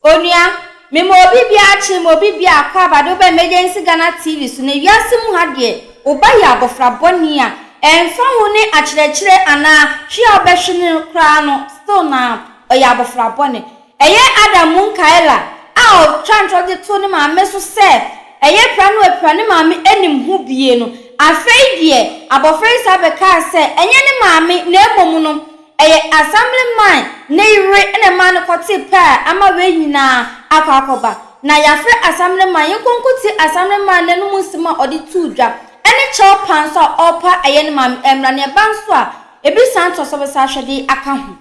Onua, mema obi biara kye ma obi biara akɔ aba de wo ba Emergency Ghana TV so na wiase mu ha deɛ wo ba yɛ abɔfra bɔne a ɛmfa ho ne akyerɛkyerɛ anaa hwe a wobɛhwe no koraa no still naa ɔyɛ abɔfra bɔne. Ɛyɛ Adam Munkaila a ɔtwa ntorɔ de to ne maame so sɛ ɛyɛ pira no apira ne maame anim ho bie no afei deɛ abɔfra yi san bɛkaa sɛ ɛnyɛ ne maame na mmom no Ɛyɛ Assemblyman ne yere na ɛmaa no kɔtee pɛ a ama wei nyinaa akɔ akɔba. Na yɛafrɛ Assemblyman, yɛnkɔ nkɔtie Assemblyman n'anom nsɛm a ɔde too dwa ɛne kyɛw pa nso a ɔrepa ɛyɛ ne maame mmra na ɛba nso a ebi san toa so bɛsa ahwɛ de aka ho.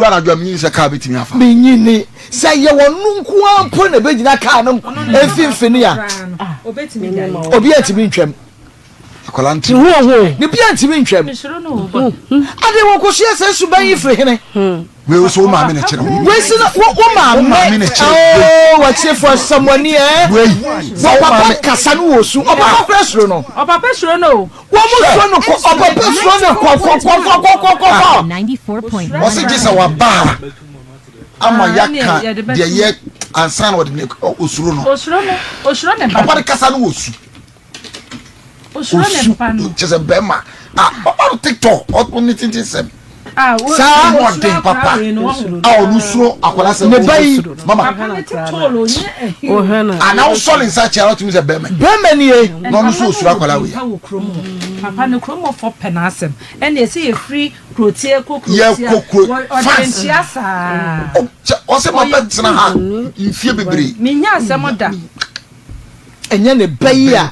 Anadwo a menyini sɛ kaa bɛtumi afa. Menyini sɛ yɛ wɔn nko ara mpo na ɛbɛgyina kaa no mfimfini a, obiara ntumi ntwam. Akwadaa nti. Ne bia ntumi ntwam. Ade wɔ kɔ so yɛ sɛ suban yi firi hene. Wei so wo maame na kyerɛ wo. Wei si na wo wo maame. na kyerɛ wo. Oo wɔtiefo asɛmɔni ɛ. Wei. Wɔ papa kasa no wɔ su. Ɔpapa kura suro no. Ɔpapa suro no o. Wɔn mu suro no kɔ ɔpapa suro no kɔ kɔ kɔ kɔ kɔ kɔ kɔ. Wɔsi gye sɛ waba ha ama yaka deɛ yɛ ansa na ɔde ne osuro no. Osuro no osuro ne ba. Papa de kasa no wɔ su. Osu kyɛ sɛ bɛrima a papa no tiktok ɔno ne tenten sɛm saa ɔden papa a ɔno suro akwadaa sɛ ne ba yi mama ana wosɔ ne nsa kyerɛ ɔtumi sɛ bɛrima bɛrima nie na ɔno nso osuro akwadaa wei papa ne kurom ɔfɔ pɛ n'asɛm ɛna ɛsɛ yɛfiri kurotie kɔ kurotia yɛkɔ kuro ɔde nkyia saa ɔsɛ ma bɛtena ha mfie bebree menya asɛm da Ɛnyɛ ne ba yi a,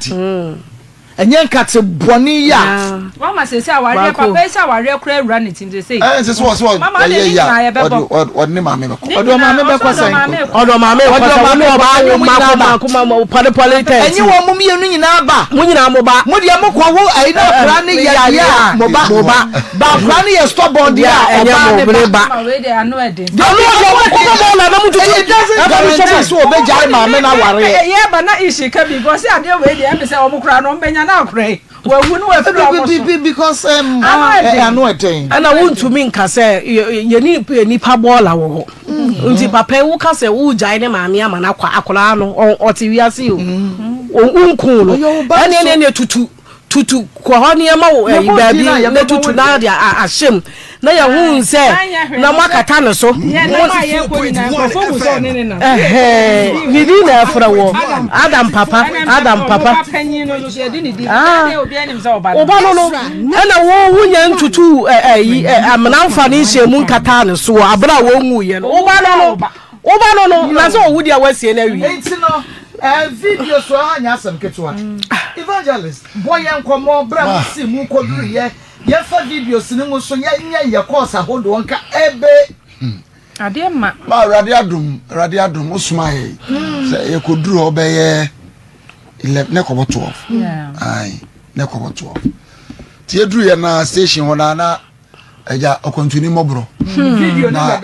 ɛnyɛ nkate bɔne yi a. Wama sese awareɛ papa yi sɛ awareɛ koraa awura ne tim sese. Ɛn sese wɔ sɛ ɔyɛ yi a ɔde ɔde ne maame bɛkɔ. Ɔde ɔmaame bɛkɔ sɛn? Ɔde ɔmaame kɔ sɛ wɔne ɔbaa wo mako mako ma pɔle pɔle tɛn. Ɛnyɛ wɔn mo mmienu nyinaa ba. Mo nyinaa mo ba. Mo deɛ mo kɔ wo ɛyi na akora ne yɛ deɛ a mo ba. Mo ba. Ba akora ne yɛ stubborn deɛ a ɔbaa ne ba. Wei ano ɛden. Deɛ ɔno ɔde ɔmo kɔkɔ bɔɔl na mo tutu. It doesn't guarantee sɛ ɔbɛgyae maame no awareɛ. Ɛyɛ ba na ishi ka bi because adeɛ wei deɛ ɛmi sɛ ɔmo koraa no ɔmo bɛnya na akora yi wawu no wafiri ɔmo so. Because ano ɛden. Ɛna wontumi nka sɛ yɛne nipa bɔɔla wɔ hɔ nti papa yi woka sɛ wogyae ne maame ama no akɔ akwaraa no ɔte wiase o wonku no ɛne ɛne ɛne tutu Tutu kɔ hɔ nneɛma wɔ ɛyi baabi na tutu na de ahyɛ mu na yɛhu sɛ na mo akata ne so. Ɛhɛn ne din na ɛfrɛ wɔ Adam papa Adam papa. Ah, ɔba no no ɛna wo wonya ntutu ɛyi amena nfa ne nhyɛ mu nkataa ne so abere a wɔn nwu yɛ no ɔba no no. Wo ba no no, na sɛ owu deɛ woasie no awie. Enti no, eh, video so aha nyɛ asɛm ketewa. Evangelist, bɔ yɛn nkɔmmɔ berɛ a mosii mu kɔduruyɛ. Yɛmfa videos no mu so yɛnyɛ yɛ course ahodoɔ nka ebe. Adeɛ ma. Ma Awurade adom, Awurade adom, wosoma yɛ sɛ yɛkɔduru hɔ bɛyɛ 11 ne kɔbɔ 12. Ae, ne kɔbɔ 12. Nti yɛduru yɛ na station hɔ na na Agya ɔkwantuni mmɔborɔ hmm. na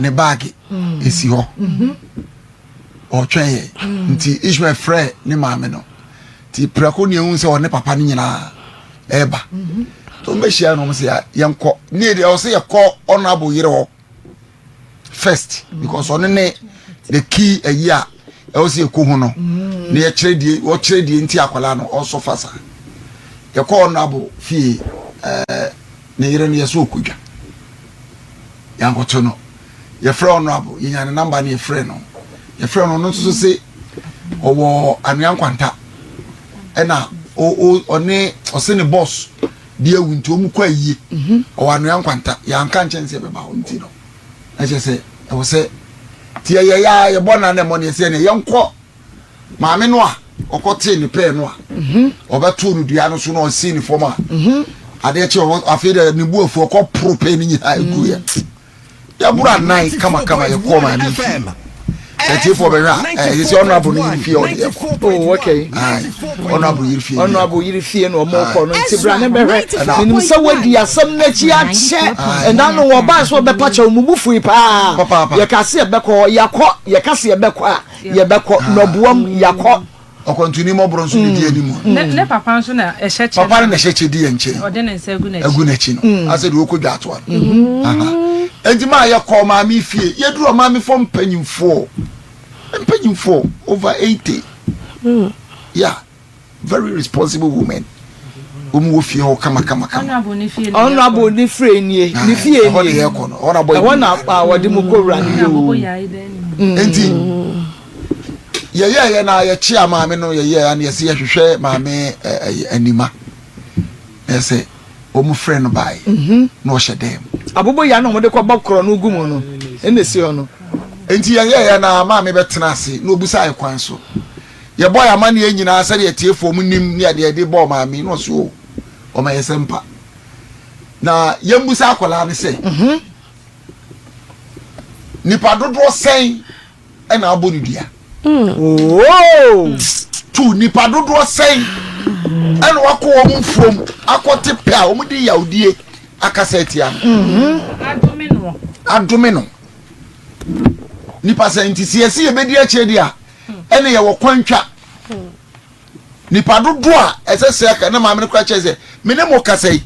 ne baage hmm. esi hɔ hmm. ɔretwɛn yɛ nti Ishmael frɛ ne maame no nti prɛko ne ehu sɛ ɔne papa no nyinaa ɛreba nti wɔn bɛhyia no wɔn sɛ yɛnkɔ ne deɛ ɔsɛ yɛkɔ ɔnabo yere hɔ first because ɔno ne the key ayi a ɛwɔ sɛ yɛkɔ hu no na yɛkyerɛ die wɔkyerɛ die nti akwadaa no ɔsɔ fa saa yɛkɔ ɔnabo fie ɛɛ ne yere no yɛsɛ ɔkɔdwa yɛankɔto no yɛfrɛ ɔnabo yɛnya ne namba no yɛfrɛ no yɛfrɛ no ɔno nso so se ɔwɔ anwea nkwanta ɛna ɔne ɔse ne boss de awu nti wɔn kɔ ayie mhm. ɔwɔ anoa nkwanta yɛanka nkyɛn sɛ ɛbɛba hɔ nti no na kyerɛ sɛ ɛwɔ sɛ ti yɛyɛ yɛ a yɛbɔ na na ɛmɔ ne yɛsɛ ne yɛnkɔ maame no a ɔkɔ tee ne pɛɛ no a mhm. ɔbɛto no dua no so na ɔsi ne fam a mhm. adeɛ kye ɔwɔ afei dɛ ne bu afu ɔkɔ poro pɛɛ ne nyinaa egu yɛ. Yɛboro anan kamakama yɛkɔɔ maame fie. Sɛ tiefoɔ bɛhwɛ a, ɛyɛ sɛ honorable no yere fie ɔde yɛkɔ. Oh, okay. Honorable yere fie. Honorable yere fie na ɔmo kɔ no nti bra ne bɛhwɛ. Menim sɛ wadi asɛm n'akyi akyɛ. Ɛna no wɔbaa sɛ ɔbɛpa kyɛw mu bu fui paa. Yɛka se yɛbɛkɔ hɔ, yɛkɔ, yɛka se yɛbɛkɔ a, yɛbɛkɔ. Nɔboam, yɛkɔ. Ɔkwantuni mmɔborɔ nso na ɛdi anim. Ne papa nso na ɛhyɛ kyɛ. Papa no na ɛhyɛ kyɛ di yɛn nkyɛn. Ɔde ne nsa agu n'akyi. Agu n'akyi no. Asɛ deɛ ɔkɔ dwa atoa no. Enti maa yɛkɔɔ maame fie. Yɛduru maame fam mpanyinfoɔ. Mpanyinfoɔ over 80. Yeah. Very responsible women. Wɔn wɔ fie hɔ kama kama kama. Honorable ne fie Honorable ne fie nie. Ne fie nie. Ɛhɔ na yɛkɔ no. Ɛhɔ na bɔ. Ɛhɔ na wɔde mu kɔ wura ne yoo. Nti yɛyɛɛyɛ na yɛkyea maame no yɛyɛɛ na yɛsɛ yɛhwehwɛ maame anima na yɛsɛ wɔn frɛ no bae na ɔhyɛ dɛm. Abobo ya na wɔde kɔ bɔ korɔ no gu mu no ɛna esi hɔ no. Nti yɛyɛɛyɛ na maame bɛtena ase na obusa yɛ kwan so. Yɛbɔ yɛn amanneɛ nyinaa sɛdeɛ atiefoɔ mo nim ne adeɛ yɛde bɔɔ maame na ɔse o ɔma yɛ sɛ mpa na yɛmbusa akwadaa no sɛ mhm. nipa dodoɔ sɛn ɛna abɔ ne dua mm. tu nipa dodoɔ sɛn ɛna wakɔ wɔn mfuom akɔte pɛ a wɔn de yawdie akasa atia no mhm. adome no nipa sɛn nti sɛ yɛsi yɛbɛdi akyire deɛ a ɛne yɛwɔ kwan twa nipa dodoɔ a ɛsɛ sɛ ɛka na maame no kora kyerɛ sɛ me ne mo kasa yi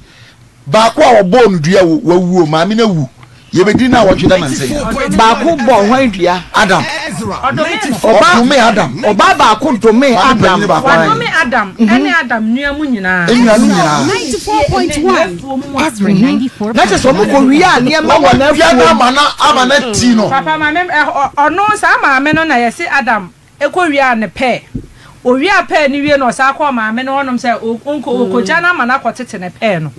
baako a wɔbɔɔ no dua wawuo maame no awu yɛbɛdi no a wɔtwe da nansɛ yi baako bɔ hwan dua Adam ɔdome Adam ɔbaa baako dome Adam wadome Adam ɛne Adam nua mu nyinaa nua no nyinaa na kyerɛ sɛ ɔmo kɔ wia nneɛma wɔ n'afuo mu ama na ama na ti no papa maame ɔno saa maame no na yɛse Adam kɔ wiaa ne pɛɛ. Owiaa pɛɛ no wie no ɔsan kɔɔ maame no hɔnom sɛ ɔnkɔ ɔkɔgya no ama no akɔtete ne pɛɛ no.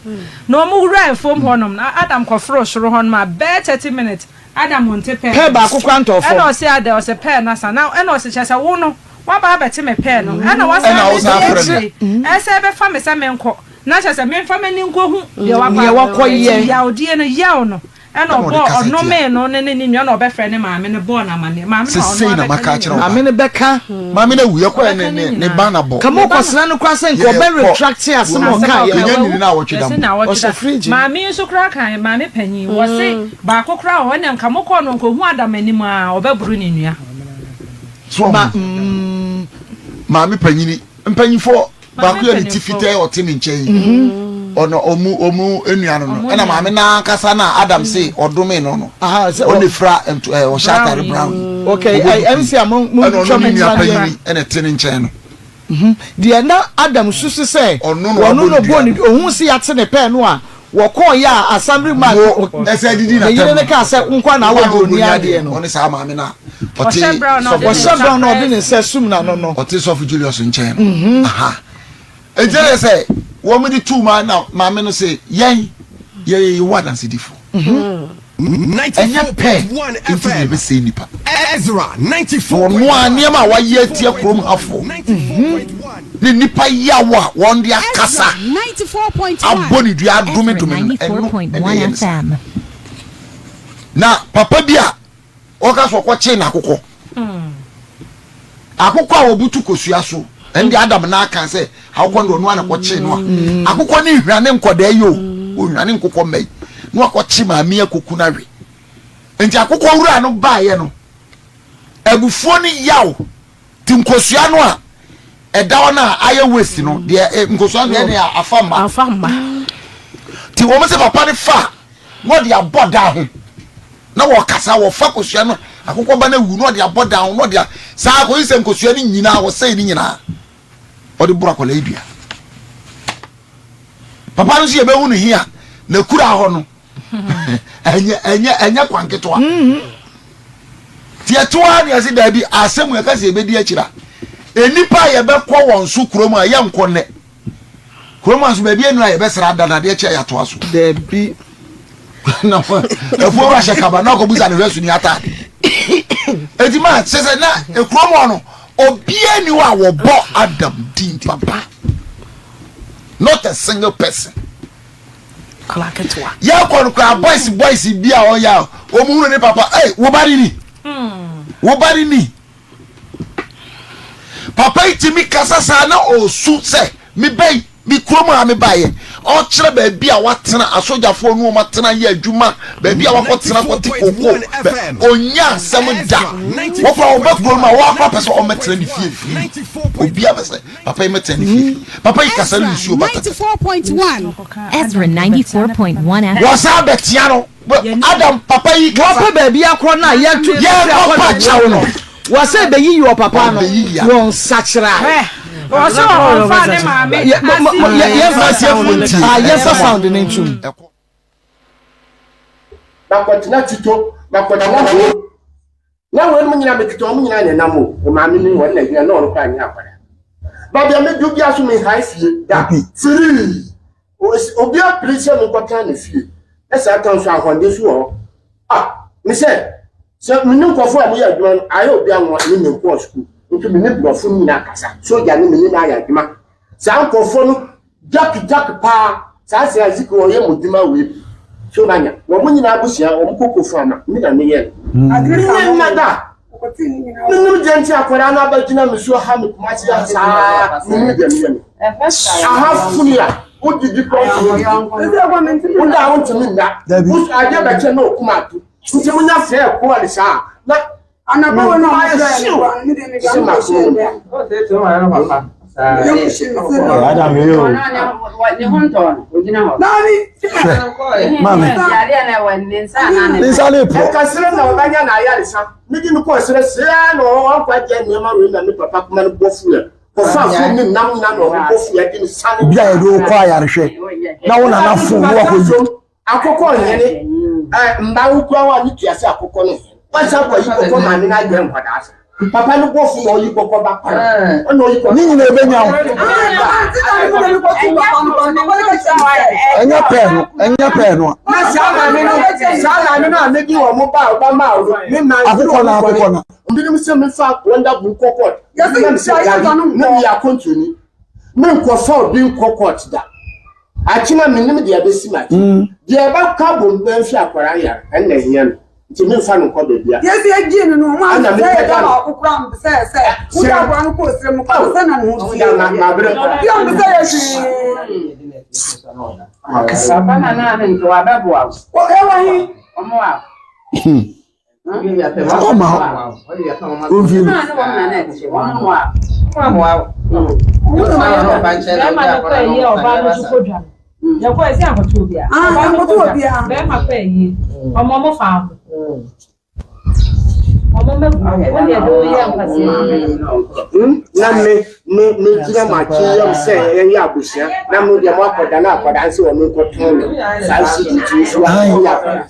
Na wɔn wuraa afuom hɔnom na Adam kɔforoo soro hɔnom a bɛyɛ 30 minutes Adam nte pɛɛ Pɛɛ baako koraa ntɔɔ fam. Ɛna ɔse adɛn ɔse pɛɛ no asa na ɛna ɔse kyerɛ sɛ wo no woaba abɛte me pɛɛ no ɛna wasan Ɛna wosan abɛdi afrɛ me. akyire ɛsɛ bɛfa me sɛ menkɔ na kyerɛ sɛ memfa m'ani nkɔhu deɛ Deɛ wakɔ wakɔyɛ. Nti yawdie no yaw no Ɛna Ɛna ɔde ɔbɔɔ, kasa tia. ɔnomee no ne ne ne nua na ɔbɛfrɛ ne maame no bɔɔ no amaneɛ. Maame no a ɔno Sesei na abɛka maka ne akyerɛ wo nyinaa. ba. Maame no bɛka. Maame no awu, yɛkɔɛ Ɔbɛka ne ne ne ne nyinaa. ba na bɔ. Ka mo kɔsra no koraa sɛ nka ɔbɛ Yɛkɔ. retract asɛm a Asɛm a ɔkaeɛ ɔkaeɛ, no. Yɛnya wawu. nini naawɔtwe da Yɛse mpo. naawɔtwe Ɔhyɛ da. fridge mu. Maame yi nso koraa kaeɛ, maame panyin, wɔse baako koraa wɔ hɔ, ɛnna nka mokɔɔ no nka ɔhu Adam anim a, ɔbɛboro ne nua. So Ma ɔho. mm. Maame panyini, mpanyinfoɔ. Maame Baako yɛ ne ti mpanyinfoɔ. fitaa a ɔte me nkyɛn yi. Ɔno ɔmu ɔmu nua no no. Ɔmo Ɛna nua maame no. n'ankasa na Adam se ɔdome no no. Aha, sɛ Ɔne ɔ fira nto ɛ ɔhyɛ Brown atare yi. brown yi. okay, Ɔbɔ ɛ duku yi. MC a mo mo Ɛna ɔno ntwa ne mo nua ntra deɛ. panyini ɛna ɛte ne nkyɛn no. Deɛ na Adam susu sɛ Ɔno na wɔno wabɔ na ne ɔbɔɔ dua ne no. ohun sɛ yɛate ne pɛɛ no a wɔkɔɔ yɛ a assembly man Wo ɛsɛ didi ne yere n'atɛm no no. kaa sɛ wo nkoa na Wo awɔ a na buroni ɔbroni adeɛ adeɛ no. no. Ɔne saa maame no a ɔte Ɔhyɛ brown na sɔfo ɔde ne Ɔhyɛ nsa brown na ɔde press. ne nsa sum n'ano no. ɔte sɔfo Julius nkyɛn no. Aha. Enti ɛyɛ sɛ wɔn de tuu maa na maame no se yɛn yɛyɛ Yehowa Adansedifo. Ɛnyɛ pɛ nti na yɛbɛsɛe nnipa. Na ɔno ara nneɛma a wayɛ atia kurom hafo ne nnipa yaw a wɔn de akasa abɔ ne dua adomedome no, ɛno na ɛyɛ no saa. Na papa bi a Ɔka sɛ ɔkɔkyee n'akokɔ. Akokɔ a wɔbutu kosua so. Ɛnde Adam na aka sɛ akokɔ no ɔno ara na kɔkyee no a. Akokɔ no nhwane nkɔdaa yi o. Ɔnhwane nkokɔ mma yi. Na wakɔkye maame akoku no awe. Nti akokɔ wura no baeɛ no, abufuo no yaw. Ti nkosua no a ɛda hɔ no a ayɛ waste no, deɛ eh, nkosua no deɛ ɛne afa mma. Afa mma. Ti wɔn sɛ papa no fa na ɔde abɔ dan ho na wɔkasa wɔfa kosua no akokɔ ba no awu na ɔde abɔ dan ho na ɔde saa akɔyi sɛ nkosua no nyinaa wɔsɛe no nyinaa ɔde boro akwadaa yi dua. Papa no nso yɛbɛhu no hia na kura hɔ no ɛnyɛ ɛnyɛ ɛnyɛ kwan ketewa mm-hmm. ti ɛto ara ne ɛsɛ daabi asɛm yɛka sɛ yɛbɛdi akyira nnipa a yɛbɛkɔ wɔn so kurom a yɛnkɔ nnɛ kurom a so baabi anu a yɛbɛsra ada na adeɛ kyɛ yɛatoa so daabi na afuo wura hyɛ kaba na ɔkɔbusa ne hwɛ so ni ataade eti ma sɛ sɛ na ekurom hɔ no obiara ni hɔ a wɔbɔ Adam din papa not a single person. Yɛkɔ no koraa boys boys bi a ɔyɛ a wɔn hunu ne papa ɛy wo ba ne ni wo ba ne ni papa yi tumi kasa saa na ɔsu sɛ me bɛyi me kurom a me ba yɛ. Ɔkyerɛ baabi a watena, asogyafoɔ ne wɔn atena yɛ adwuma, baabi a wakɔtena kɔte koko, ɔnya asɛm da. Wɔkora wɔba kuro no mu a, wɔakora pɛ sɛ ɔmmɛtena ne fie firi. Obiara pɛ sɛ papa yi mɛtena ne fie firi. Papa yi kasa no nsuo ba tata. Ezra 94.1 FM. Wɔsan bɛtea no. Adam papa yi kasa. Wɔpɛ baabi akorɔ no a yɛto Yɛkɔpa kyɛw no. Wɔsɛ bɛyiyi ɔpapa no Wɔbɛyiyi a. wɔn nsakyerae. Ɔsɛ ɔmfa ne maame Yɛmfa ase. Yɛmfa ah, yɛmfa sound no ntum. Ɛkɔ. Makɔtena Tito, makɔtena Ho. Na wɔn nyinaa mekita wɔn nyinaa na ɛnam o. O maame ni wɔn na gyina na ɔno koraa nyɛ akwadaa. Baabi a medu biara so menhae fie da. Firii. Obi apere sɛ menkɔtena ne fie. Na saa tam so ahoɔden so wɔ hɔ. Ah, me sɛ, sɛ me ne nkurɔfoɔ a wɔyɛ adwuma no, ayɛ obi anwa ne menkɔɔ sukuu. Nti me ne borɔfo no nyinaa kasa. Sogya ne me ne no ayɛ adwuma. Saa nkurɔfoɔ no, Jack Jack paa, saa sɛ Isaac ɔyɛ mo dwuma wei bi. So manya. Wɔn nyinaa abusua, wɔn koko fo ama, me na meyɛ no. Menyɛ nna da. Menim deɛ nti akwadaa no abɛgyina me so ha me Kumasi ha saa. Menim deɛ meyɛ no. Aha funu a, wodidi kɔ ntumi ndidi. Woda a wontumi nna. Adeɛ bɛkyɛ na okum ato. Nti monya frɛ kɔɔle saa na Ɛkasere na ɔbɛnya na ayaresa mede no kɔɔ serɛ serɛ na ɔkɔ agye nneɛma wei na me papa kuma no bɔ fuɛ kɔfa fo ne nam nyina na ɔmo bɔ fuɛ de ne sane Obi a yɛde wo kɔ ayarehwɛ na wo nana fon na wakɔ yi. Akokɔ hene ɛ mba wo kura wa ne tua sɛ akokɔ ne hene wasa kɔ yi kɔkɔ maame na ayɛ nkwadaa sa papa no bɔ fo na ɔyi kɔkɔ ba kwan ɔna ɔyi kɔkɔ Ne nyina ebenya wo. Ɛnyɛ pɛɛ no, ɛnyɛ pɛɛ no a. Na saa maame no saa maame no a medi wɔn ba a ɔba maa wo me maa Akokɔ na akokɔ na. Binom sɛ mefa wɔn da bu nkɔ court na mesɛ dabi na meyɛ akɔntoni menkɔfa obi nkɔ court da. Akyena mennim deɛ ɛbɛsi m'akyi. Deɛ ɛbɛka abom bɛnhwɛ akwadaa yare ɛno na ɛhia me nti memfa no nkɔ baabia. Yɛsi egye no no ɔmo Ɛna ansɛ mepɛ yɛ da no. baako koraa mpɛ sɛ sɛ wode akwadaa no kɔ osire mu kɔ sɛ na ne ho Da ma mabrɛ. Bi ɔmpɛ sɛ yɛ hwee. Papa na naa ne nti wabɛboa wo. Ɛwɔ he? Ɔmo a. Ɔma hɔ. Ɔmfie no. Bɛrima no kɔ ayie a ɔbaa no nso kɔ dwa no. Yɛkɔ ɛsɛ akɔto obiara. Ɔbaa no kɔ dwa. Bɛrima kɔ ayie. Ɔmo ɔmo fa ho. Ɔmo mɛgu. Wo deɛ de woyɛ nkwasea. Na me me me gyina m'akyi yam sɛ yɛyɛ abusua na mo deɛ mo akɔda na akɔda nso wɔn nkɔtɔn no saa si di ti nso a ɔyɛ akɔda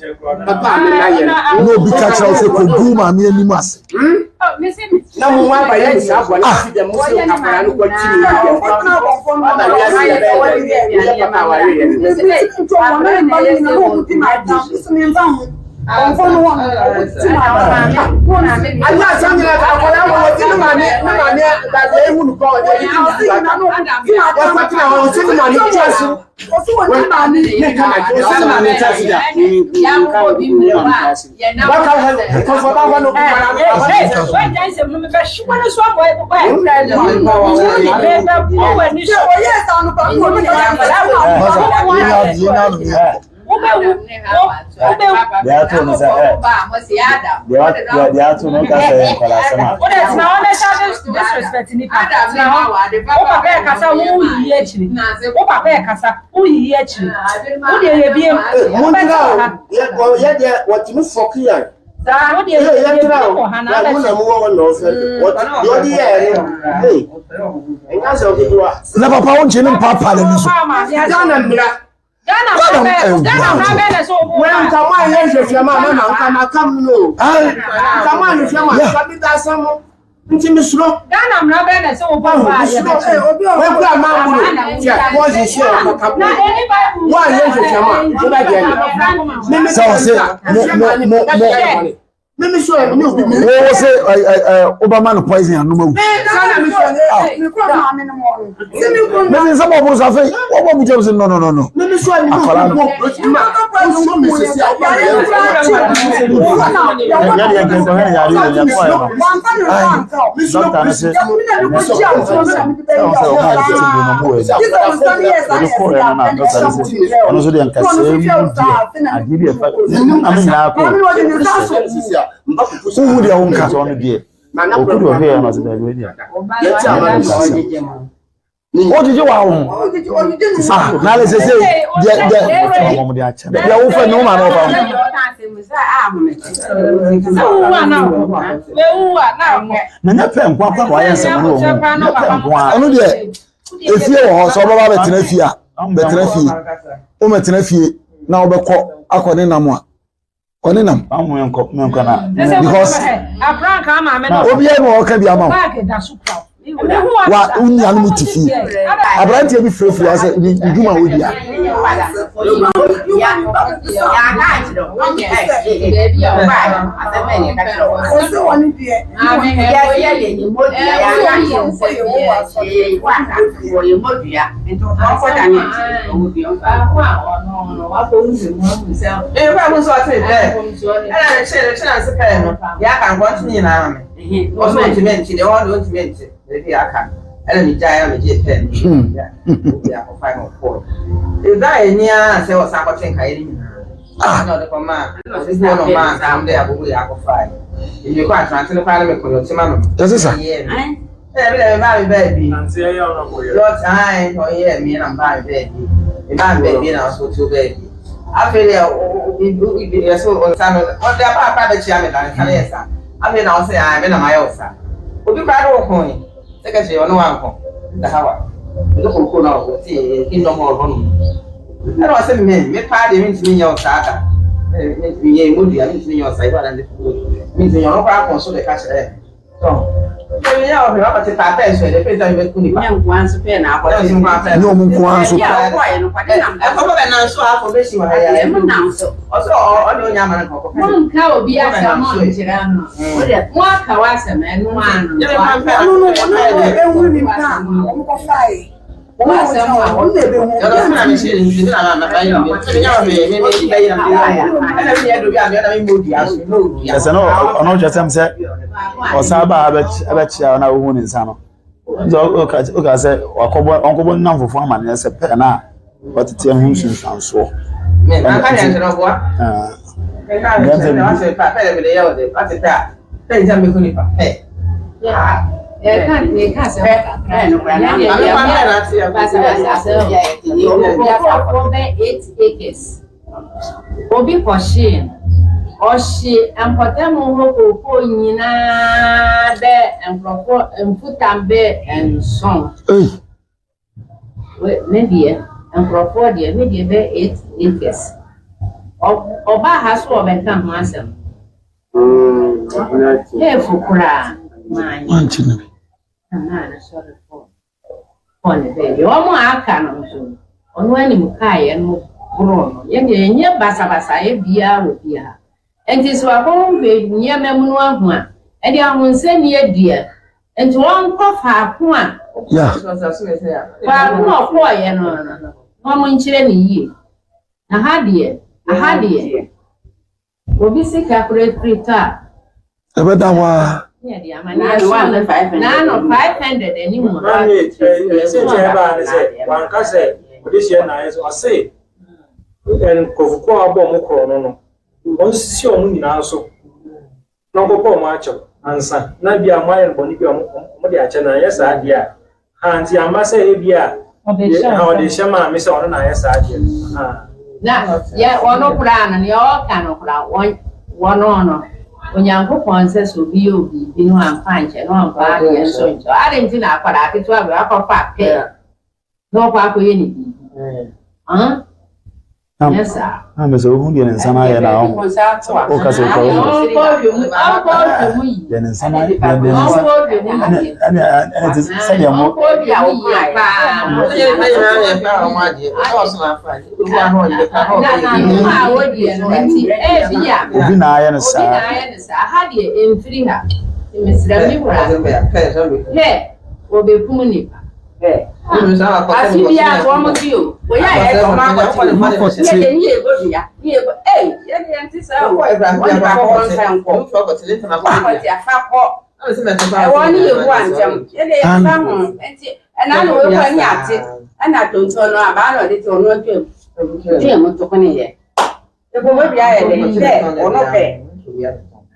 papa a me na yɛ no. Na obi ka kyerɛ wo sɛ kɔgu maame anim ase. Na mo ho aba yɛ ne saa bɔne ah. Deɛ mo sɛ akwadaa no kɔ ti ne deɛ ɔba wiase yɛ bɛyɛ dɛ yɛ papa aware yɛ Ayé asɛm nyina ka akwadaa wɔ wɔsi ne maame ne maame baabi a ehu no kɔ ɔde ɛdi ti nsu aka wɔkɔ tena hɔ ɔsi ne maame ti ase ne ka na ɔsi ne maame ti ase da waka hɔ no nkɔfɔ ba hɔ no nkwadaa no ba hɔ no. Deɛ ato no sɛ ɛ deɛ ato no ka sɛ yɛ nkwadaa asɛm a. Wode tena hɔ na hyɛ disrespect nipa tena hɔ wo papa yɛ kasa wo yiyi akyiri wo papa yɛ kasa wo yiyi akyiri wo deɛ yɛ biem wobɛtena ha yɛ deɛ wɔtumi fɔke yɛn wo deɛ yɛ biem wɔ ha na abɛkyɛ na mu wɔ hɔ na ɔfɛ deɛ ɔde yɛ no ɛnyɛ sɛ ɔketewa na papa wo nkye ne mpaapaa n'ani so Ghana mmara Ghana mmara bɛyɛ Ghana mmara bɛyɛ na sɛ ɔbɔ Wei nka mo anyɛ nhwehwɛ ma mama nka ma kam no o. Nka mo anhwehwɛ ma nka bi da asɛm mo. Nti mi suro. Ghana mmara bɛyɛ na sɛ ɔbɔ ba yɛ bɛ kyɛ. Wei kura maa bolo kyɛ pɔsi si ɛ ɔkɔ ka bolo. Mo anyɛ nhwehwɛ ma mo bɛ deɛ ni. Sɛ ɔsɛ mo mo mo mo. Mímí sọ ẹ̀ ní obi mi. Wo wo se ɛ ɛ ɛ wobɛma no poison anom awu. Mesi nsɛm a ɔboro so afei wɔbɔ mu gyam se no no no no. Mímí sọ ẹ̀ ní Akwadaa obi no. wɔ ma wosɔ mi sisi a wọ́n yẹ Yɛ deɛ nkɛntɛhwɛ ne yare yɛ yɛkɔɛ no. Dɔkta no se ɛnyɛ sɛ ɔhu sɛ ɔma yɛ tete bi no mu wɔ ani. Yɛde kɔɛ no na dɔkta no se ɔno nso deɛ nkasɛɛ mu deɛ adeɛ bi a ɛfa ame nyinaa kɔ. Wohu deɛ wonka. Nti ɔno deɛ ɔku deɛ ɔhwɛɛ no ɔse daabi wei deɛ ɛnyɛ nkasɛm. Wogyegye wɔ awo ho. Ah, na ale sese deɛ deɛ Ɔmo de akyɛ no. deɛ wofɛ ne wo maame ɔfa ho. Na nyɛ pɛ nko akora wayɛ nsɛm no wɔ ho. Nyɛ pɛ nko a. Ɔno deɛ efie wɔ hɔ sɛ ɔbɛba bɛtena fie a bɛtena fie womɛtena fie na wobɛkɔ akɔ ne nam a ɔne nam. Because obiara na ɔka bi ama wo wa wo nuanom te fie aberanteɛ bi firafira sɛ ne dwuma a ɔdi a. Efa mu nso ɔte dɛ ɛna ne kyerɛ ne kyerɛ ase pɛɛ no yɛ aka nkɔ ntumi nyinaa ma me ɔso ntumi nkyi deɛ ɔwɔ de ɔntumi nkyi baabi yɛ aka ɛna me gyae na me gye pɛɛ no obi akɔfa no kɔɔ ɛda a ɛni ara sɛ ɔsan kɔte nkaeɛ no nyinaa ɛna ɔde kɔ maa ɔde kɔ no maa kam dɛ abobo yɛ akɔfa yi ebi kɔ atrante no koraa no mekɔ yɛ ɔte ma no Yɛse sa. ɛyɛ me Ɛna mi na mi maa mi baabi. Lɔt ayi ɔyɛ mi na mi maa mi baabi. Mi maa mi baabi na ɔso to baabi. Afei deɛ yɛ so nsa no ɔde apa apa bɛkyia mi da nsa no yɛ sa. Afei na ɔsɛ ayi mi na ma yɛ ɔsa. Obi koraa de ɔko yi sɛ kɛse ɔno wankɔ da ha wa. Ɔde koko na ɔwɔ ti kingdom hall hɔ nom. Ɛna ɔsɛ mi mi paa deɛ mi ntumi nyɛ ɔsa da. Mi ntumi nyɛ emu dua mi ntumi nyɛ ɔsa ebi adan de mi ntumi nyɛ ɔno koraa kɔn so de ka kyerɛ. Nyɛ ɔmo nko ara nso. Monka obi asɛm nkyerɛ no. Moaka w'asɛm ɛno ano. Ɔno no ɔno na ɛbɛhu nipa a wɔn kɔfaeɛ. Wɔn a wɔgyina hɔ ɔno na ɛbɛhu. Ɛsɛ no ɔno kyerɛ sɛm sɛ ɔsan ba abɛkyia na ohu ne nsa no. Nti ɔka sɛ wakɔbɔ ɔnkɔbɔ ne namfofoɔ amaneɛ sɛ pɛɛ no a ɔtete ho nsunsuansoɔ. Obi kɔhyee no. Ɔhye mpɔtam hɔ kookoo nyinaa bɛ nkurɔfoɔ mfutam bɛ nson. Me deɛ, nkurɔfoɔ deɛ, me deɛ bɛ 8 acres. Ɔbaa ha so ɔbɛka ho asɛm. Hefu koraa Wankye no bi. Maa no sɔre kɔɔ kɔɔ ne baabi. Wɔn a aka no nso no, ɔno anim kaeɛ no boroo no. Yɛn deɛ yɛnyɛ basabasayɛ biara wɔ fie ha. Enti sɛ wakɔhwehwɛ nneɛma mu no ahu a, ɛde ahonsɛnni adi a, enti ɔnkɔ faako a faako a ɔkɔeɛ no no, na wɔnkyerɛ no yie. Na ha deɛ, aha deɛ, Obi sika kora firi tɔ a. Ɛbɛda hɔ ara. Naano 500 anim hɔ. Maame sɛnti a ɛbaa ne sɛ wanka sɛ ɔde hyɛ na ayɛ sɛ ɔse nkurɔfokuo a wɔabɔ wɔn korɔ no no wɔnsisi wɔn nyinaa so na wɔnkɔpɛ wɔn akyɛw ansa na bi a wɔayɛ no bɔne bi a wɔde akyɛ no anyɛ saa deɛ a Ha nti amma sɛ ebia Ɔde hyɛ ha ɔde hyɛ maame sɛ ɔno na ayɛ saa adeɛ no. Ha. Na yɛ wɔn koraa no nea ɔreka no koraa wɔn wɔn no Onyankopɔn sɛ sɛ obi yɛ obi bi no amfa ankyɛ no amfa adeɛ nso nkyɛ ade nti na akwadaa ketewa bi akɔfa pɛ na ɔkɔ akɔyɛ ne biribi. Na mɛ sɛ wohu deɛ ne nsa no ayɛ na ɔho woka sɛ wokɔ wo deɛ ne nsa no ayɛ deɛ ne nsa ɛne ɛne ɛne te sɛdeɛ mo obi na ayɛ no saa Afe biara nso wɔn te o. Wɔyɛ a yɛ wɔn akɔte o. Yɛ de ne yɛ bɔ dua. Ne yɛ bɔ ee yɛ de yɛn ti saa o. Wɔn de baako wɔn nsa nkɔ. Akɔte afa kɔ. Ɛwɔ ne yɛ bu antɛm. Yɛ de yɛ fa ho. Nti ɛna na wɔn kɔ ne ate. Ɛna tonton no abaa na ɔde te ɔno atwam. Twam to ko ne yɛ. Ekomo dua yɛ dɛn pɛ ɔno pɛ.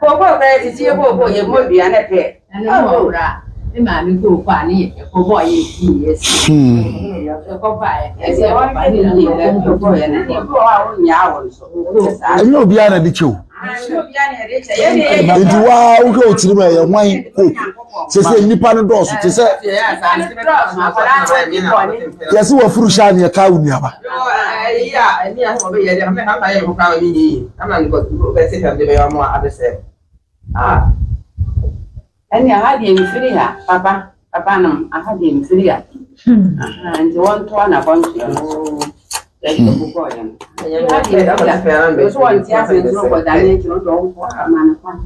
Kooko kora titi yɛ kooko yɛ mo dua ne pɛ. Ɛno wɔ wura ne maame kooko a ne yɛ ɛkɔbɔ yɛ ti yɛ si. Ɛkɔbɔ a ɛsɛ ɛkɔbɔ ne yɛ ɛkɔbɔ yɛ ne ebi wɔ hɔ a wonyaa wɔn so. Ɛnyɛ obiara na ɛde kyɛ o. Nti waa wohwɛ wo tirim a ɛyɛ hwan hope sɛ sɛ nnipa no dɔɔso te sɛ yɛse wafuru hyɛ a ne yɛkaa wo nuaba Ɛne aha deɛ mfiri ha papa papa nom aha deɛ mfiri ha nti wɔntoa na bɔntoa no yɛde bobɔɔ yɛn aha deɛ mfiri ha nso wɔnte ase nso kɔdane akyi no deɛ ɔnkoa ama no kwan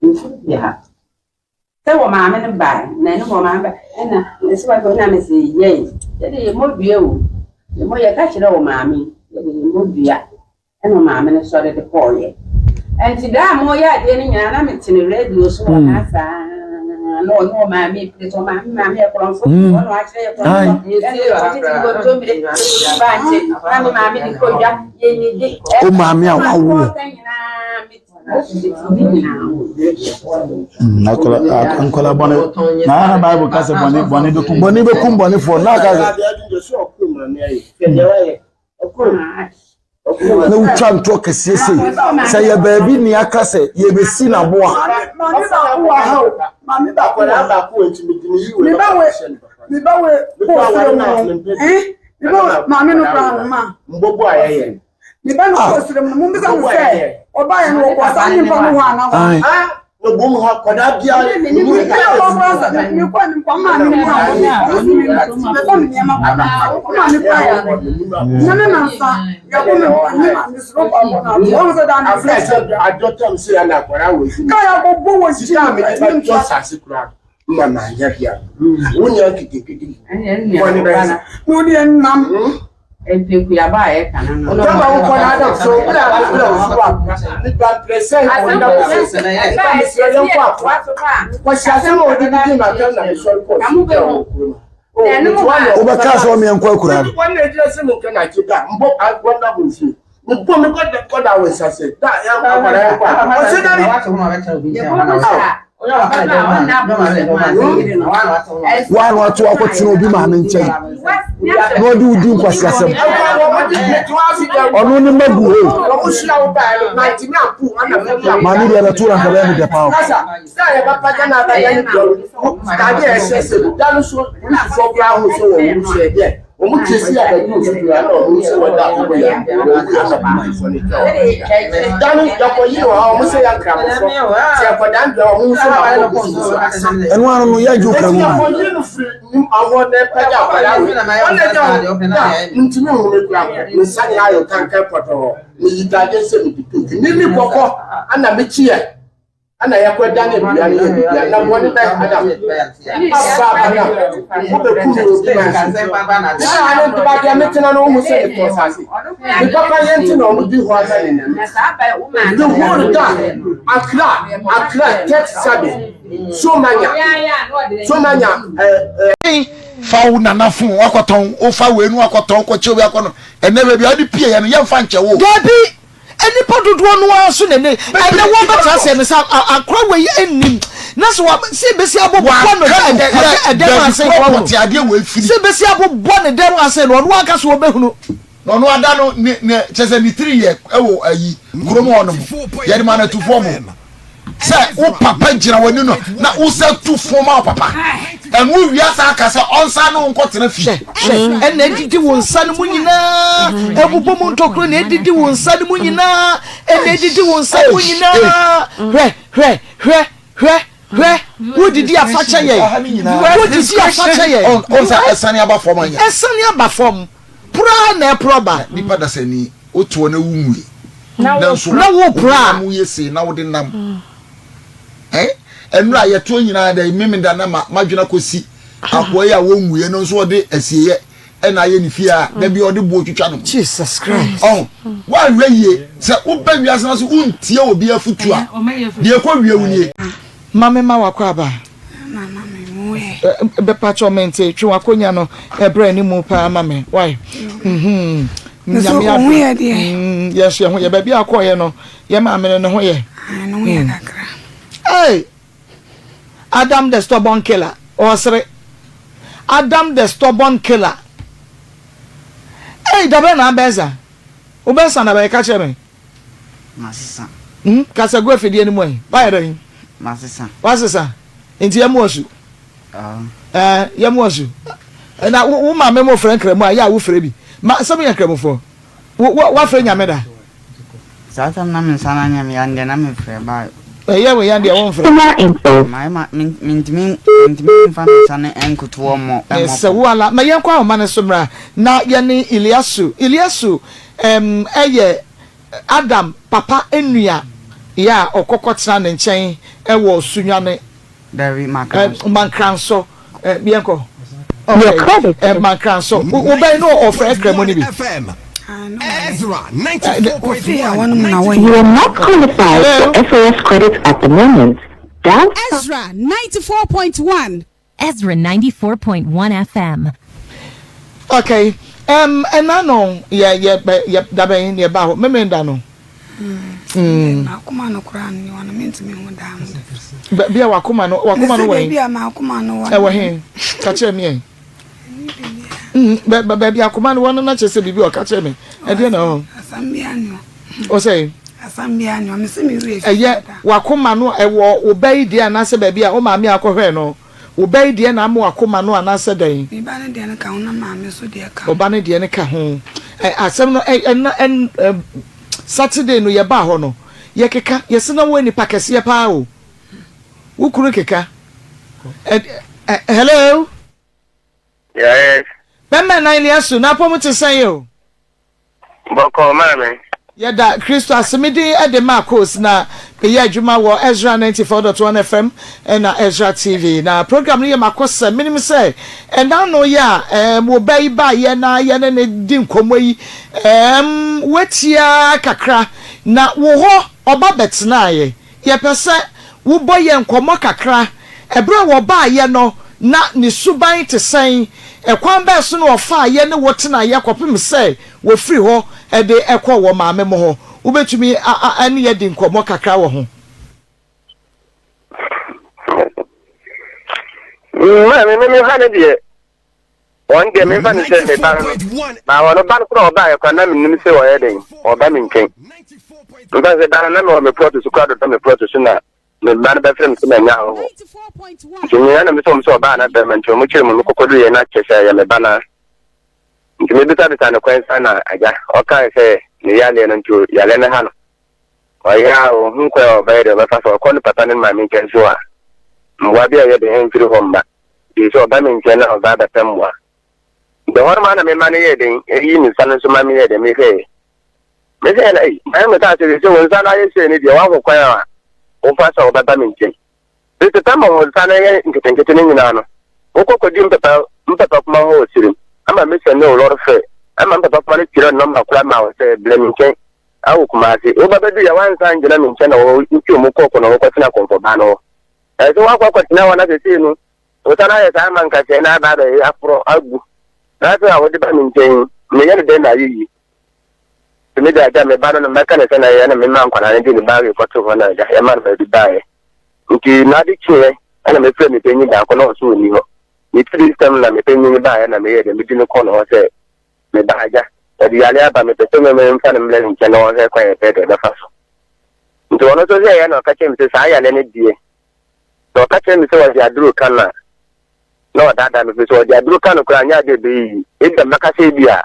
Mfiri ha. Sɛ wɔ maame no bae, na ɛne wɔ maame bae, ɛna ɛsɛ wɔ na me sɛ yɛi, yɛde yɛ mmɔ dua o, yɛ mmɔ yɛka kyerɛ wɔ maame, yɛde yɛ mmɔ dua, ɛna wɔ maame no sɔre de kɔɔyɛ. Ɛnti da a moyɛ adeɛ no nyinaa na mete ne radio so wɔ ha saa, na ɔne wɔ maame pere sɛ maame maame yɛ korɔmfo, ɔno akyerɛ yɛ korɔmfo, ɛna yɛkɔtete nkontommire, yɛkɔtu bankye, na me maame de kɔ dwa, yɛnnidi, O maame a wawo. Nkɔla bɔne na na Bible ka sɛ bɔne bɔne bɛkum bɔne bɛkum bɔnefoɔ na aka sɛ na wotwa ntorɔ kɛseɛ sei sɛ yɛ baabi ne aka sɛ yɛbɛsi n'aboa maame baako wɔ maame no kora no ma Ne ba no kɔɔ serɛ mu no, mommisa no sɛ, ɔbaeɛ no wɔkɔɔ saa nyimpa no hɔ anaa hɔ? Obom hɔ akwadaa biara. Ɛna ɔbɔ sɛ mekɔ ne nkwa maa me mu a ɔno so me mɛfa me nneɛma kɔ ɔma me kɔ ayare na ne nansa yɛbɔ me nkwa ne ma me soro kɔ abɔ no ato ɔno sɛ daa ne sɛ adɔtɔm sɛ yɛ na akwadaa wɔ yi ka yɛabɔbɔ wɔ sika a mede bɛtɔ asase koraa ma ma nyɛ bia wo nua nketenkete bɔne bɛyɛ na wodeɛ nnam Mpekuaba a yɛka no no. Tama wo kɔ na adam so bere a bere a osu wa nipa mprɛsɛ wɔn da wɔ sɛ nipa mesrɛ yɛn kɔ akɔ wɔhyɛ asɛm a wɔde didi ma atɛm na mesɔre kɔ so kɛ wɔ kurom wobɛka sɛ ɔmeɛ nkɔ akura no wɔn na egyina sɛ mekɛ na akyi da mbɔ wɔn da wɔ nsuo mebɔ me kɔ kɔ da wɔ nsa sɛ da yɛn akɔda yɛn kɔ akɔ ɔsɛ da bi Woa na wato akɔtena obi maame nkyɛn na ɔde wo di nkwaseasɛm. Ɔno ne mma gu hɔ. Maame deɛ bɛto na nkɛbɛyɛ me dɛ paa. Wɔn ti si abɛdu nsudu na wɔn sɛ wɔda wɔn yɛ wɔn yɛ na polisifoɔ no twa wɔn. Da no yɛkɔ yi wɔ ha wɔn sɛ yɛ nkramofo sɛ yɛkɔ dan bia wɔn nso ma wɔn gu so asa. Ɛno ano no yɛgye okra mu. Eti yɛkɔ yi no firi nim awɔ na ɛpɛgya akwadaa wei wɔn na ɛgya wɔn da ntumi nhome kura me nsa nyinaa ayɛ kankan pɔtɔɔ meyi dadeɛ sɛ mede tutu ne mi kɔkɔ ana mekyiɛ. Ɛna yɛkɔ da ne dua ne yɛ dua na bɔne bɛ adam aba adam wobɛku me obi ma nso saa ne ntoma deɛ metena no wohu sɛ metɔ asase me papa yɛ nti na ɔmo di hɔ ama ne nane the whole da akra akra 37 somanya somanya eh, fa wo nana fon wakɔtɔn wofa wei no wakɔtɔn kɔkyɛ wei akɔ no ɛnɛ baabi a wode pie yɛ no yɛmfa nkyɛ wo Dabi! Nnipa dodoɔ no ara nso na ɛnɛ ɛnɛ wɔbɛtra aseɛ no sɛ akora wei nnim na sɛ wa sɛ ebesi abobɔ no ɛdɛ ɛdɛ ɛdɛm ase sɛ ebesi abobɔ ne dɛm ase no ɔno ankasa ɔbɛhunu. Na ɔno ada no ne ne kyɛ sɛ ne tiri yɛ ɛwɔ ayi kurom hɔ nom yɛde ma no atufoɔ mo sɛ wo papa gyina w'ani no na wo sɛ tu fo ma wo papa. Ɛno wie asa aka sɛ ɔnsan ne wo nkɔtena fie. Hwɛ, hwɛ, ɛna edidi wo nsa no mu nyinaa, ɛbobɔ mu ntokuro na edidi wo nsa no mu nyinaa, ɛna edidi wo nsa no mu nyinaa. Hwɛ, hwɛ, hwɛ, hwɛ, hwɛ, wodidi afakyɛ yɛn, wodidi afakyɛ yɛn. Ɔnsa ɛsane aba fam anya. Ɛsane aba fam, poraa na ɛporɔ ba. Nipa dasani, wotoɔ na wonwui. Na wopra. Na woyɛ sei na wode nam. Eh? Ɛnora a yɛtoɔ nyinaa dɛ memeda na ma madwene akɔsi akoa yi a wɔnwuiɛ no nso ɔde asieeɛ ɛna ayɛ ne fie a da bi ɔde boɔ twitwa no. Jesus Christ. Ɔho woanhwɛ yie sɛ woba wiase no so wontie obi afotu a deɛ ɛkɔ wie wo nie. Ma me ma wakɔ aba. Bɛpakyɛw mente twe wakonya no ɛbrɛ ne mu paa ma me why. Mhm. Nyame adom. Yɛn so yɛn ho yɛ baabi a akɔɔyɛ no yɛ maame no ne ho yɛ. Ne ho yɛ kakra. Hey! Adam the stubborn killer. Ɔsere. Adam the stubborn killer. Hey, dabɛ na abɛnsa. Wobɛnsa na bɛyɛ ka kyerɛ me. Masesa. Hmm, kasa gu afidie no mu ɛ. Wayɛ dɛn? Masesa. Wasesa. Nti yɛ mu asu. Ɛɛ, yɛ mu asu. Na wo maame mo frɛ nkramu a, yɛ a wofrɛ bi. Ma sɛ mo yɛ nkramofoɔ. Wo wo wafrɛ Nyame da? Saa tam na me nsa no anyɛ me ya no deɛ na me frɛ ba. Ɛyɛ wo ya deɛ wo nfrɛ. Mayɛ ma me mentumi mentumi nfa me nsa no nkoto hɔ mmɔ mmɔ Sɛ wo ala ma yɛnkɔ ahoma no so mmra na yɛne Iliasu Iliasu ɛm ɛyɛ Adam papa nua yɛ a ɔkɔ kɔtena ne nkyɛn ɛwɔ Sunyani. Dabi, Mankranso. Mankranso. Eh, yɛnkɔ. Okay. Eh, Mankranso. Wobɛn no ɔfrɛ Kramo no bi. Ezra 94.1. You are not qualified for SOS credit at the moment. Dial Ezra 94.1. Ezra 94.1 FM. Okay. Um, ɛna no yɛ yɛ yɛ dabɛn yɛ ba hɔ mímí da no. Mm. M'akoma no koraa no wɔ no mentumi ho daa no. Baabi a wakoma no wakoma no wɔ he? Baabi a m'akoma no wɔ. Ɛwɔ he? Ka kyerɛ me ɛ. Mm, baabi akoma no wɔ no na kyerɛ sɛ biribi ɔka kyerɛ me. Ɛdeɛ na ɔhɔ. Asɛm bi ani hɔ. Ɔsɛ. Asɛm bi ani hɔ. Mese me werɛ fi. Ɛyɛ wakoma no ɛwɔ wo ba yi deɛ anaasɛ baabi a wo maame akɔhwɛ no. Wo ba yi deɛ na ama wakoma no anaasɛ dɛn? Me ba no deɛ no ka ho na maame nso deɛ ka ho. Ɔba no deɛ no ka ho. Ɛ asɛm no ɛ ɛna ɛn ɛ Saturday no yɛbaa hɔ no yɛkeka yɛse na woyɛ nipa kɛseɛ paa o. Wo kunu keka. Ɛ ɛ hello. Yes. Bɛmɛ nan Liasu n'apɔmu te sɛn o? Bɔkɔɔ maame. Yɛda Kristo ase. Me din de Marcos na meyɛ adwuma wɔ Ezra 94.1 FM na Ezra TV. Na program no yɛ m'akosɛm. Menim sɛ ɛna ano yi a ɛɛm wo ba yi baeɛ na yɛne no di nkɔmmɔ yi, ɛɛm woatie ara kakra. Na wo hɔ ɔba bɛtenaeɛ. Yɛpɛ sɛ wobɔ yɛn nkɔmmɔ kakra. Ɛberɛ a wɔbaeɛ no, na ne suban te sɛn? Ɛkwan bɛn so na wɔfaa ne wo tenaeɛ kɔpem sɛ wɔfiri hɔ de kɔɔ wɔn maame mo hɔ? Wobɛtumi ne yɛn adi nkɔmmɔ kakra wɔ ho? Maame, me me ha no deɛ, wɔn deɛ memfa no sɛ me ba no ma wɔn ba no koraa ɔbaeɛ koraa na menim sɛ ɔyɛ dɛn ɔba me nkyɛn mfa sɛ ba no na mewɔ me prɔto so koraa dodɔ me prɔto so na me ba no bɛfrɛ me sɛ manya ahɔho nti mea na mesɛ wɔm sɛ ɔbaa na bɛrima nti ɔmo kyerɛ mu mekɔkɔdu yɛ na kyɛ sɛ ɛyɛ me ba na nti mebisabisa no kwan sa na agya ɔkae sɛ ne yareɛ no nti yareɛ no ha no Ɔyɛ a ɔhu kwan a ɔbɛyɛ deɛ ɔbɛfa so ɔkɔ ne papa ne ne maame nkyɛn nso a, mmoa bi a ɛyɛ den ɛmfiri hɔ mma. Nti sɛ ɔba me nkyɛn na ɔba abɛpɛ mmoa. Nti ɛhɔ nom ara na me mma no yɛɛ den, ɛyii me nsa no nso ma meyɛɛ den, mehwɛeɛ. Mehwɛeɛ na ei, mayɛ me kaa sɛ sɛ wo nsa no ayɛ sei no deɛ woaho kwan a wofa sɛ wobɛba me nkyɛn. Tete tam a wo nsa no yɛ nketenkete no nyinaa no, wokɔ kɔdi mpɛpɛ mpɛpɛ kuma hɔ wɔ sirim ama me sɛnde wo lɔre fɛ ama mpɛpɛ kuma no kyerɛ nɔmba koraa ma wo sɛ blɛ me nkyɛn Awo Kumasi. Wo ba bɛdu yɛ wansan angyina me nkyɛn na wotwi ɔmo kɔɔ kɔ na wɔkɔtena kɔmfɔbaa no hɔ. Ɛsɛ wakɔ akɔtena hɔ na sesei no wosan ayɛ saa ama nkasɛɛ no aba abɛyɛ aporɔ agu. Na afei a wode ba me nkyɛn yi, meyɛ no dɛn na ayɛ yie? Nti me de agya me ba no no mɛka no sɛ na ɛyɛ na mema nkwadaa no de ne baage kɔtoo hɔ na agya yɛma no baabi baeɛ. Nti n'ade kyeeɛ ɛna mefrɛ me panyin baako na ɔso ɔnni hɔ. Ne tiri nsɛm na me panyin baeɛ na meyɛɛ dɛ medi no kɔɔ ne hɔ sɛ Me ba agya, ɔde yare aba, mepɛ sɛ memfa no mmrɛ ne nkyɛn na ɔnhwɛ kwan a ɛbɛyɛ dɛ ɛbɛfa so. Nti ɔno nso hwɛeɛ na ɔka kyerɛɛ me sɛ saa yare no deɛ, sɛ ɔka kyerɛ me sɛ ɔde aduro ka no a, Na ɔdaadaa me firi sɛ ɔde aduro ka no koraa nyɛ adeɛ ɛbɛyɛ yie. Ebia mɛka sɛ ebia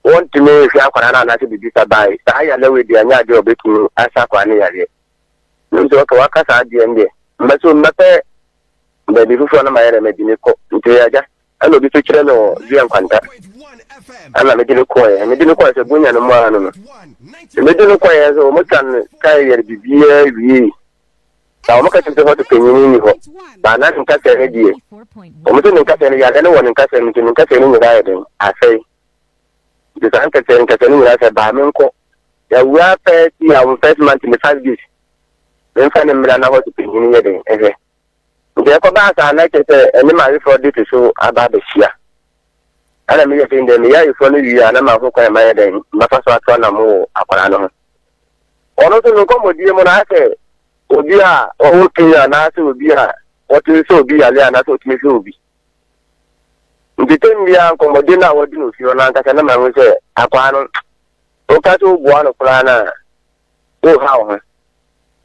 wɔntumi nhwɛ akwadaa no anaasɛ biribi sa bae. Saa yareɛ wei deɛ ɛnyɛ adeɛ a ɔbɛtumi asa akwadaa no yareɛ. Menim sɛ okay waka saa adeɛ no deɛ mbɛso mbɛpɛ baabi foforɔ na mayɛ dɛ mede ne kɔ. Nti agya ɛna obi so kyerɛ me wɔ Zia Nkwanta ɛna mede no kɔɛ. Mede no kɔɛ sɛ Bunya no mu ara no no. Mede no kɔɛ sɛ wɔn twa no kae yɛre biribiara wie. Na wɔn ka kyerɛ sɛ hɔ de panyin nni hɔ. Ba na ne nkasɛɛ no deɛ wɔn sɛ ne nkasɛɛ no yareɛ no wɔ ne nkasɛɛ no nti ne nkasɛɛ no nyinaa yɛ den asɛe. Nti saa nkasɛɛ nkasɛɛ no nyinaa sɛ baa menkɔ. Yɛawura first year wɔn first month ne 5 days memfa ne mmra na hɔ de panyin yɛ den ɛhwɛ. Nti ɛkɔbaa saa na kyerɛ sɛ ɛne m'ayeforɔ de te so aba abɛhyia. Ɛna meyɛ sɛ ndɛ meyɛ ayeforɔ no wie a na maho kwan a mayɛ dɛn mɛfa so ato anam wɔ akwadaa no ho. Ɔno nso ne nkɔmmɔdie mu no ayɛ sɛ obi a ɔwɔ tumi anaasɛ obi a ɔte sɛ obi yare anaasɛ ɔtumi hwɛ obi. Nti tɛm biara nkɔmmɔdie no a wɔde no fie hɔ no ankasa na mahu sɛ akwaa no woka sɛ woboa no koraa no a woha wo ho.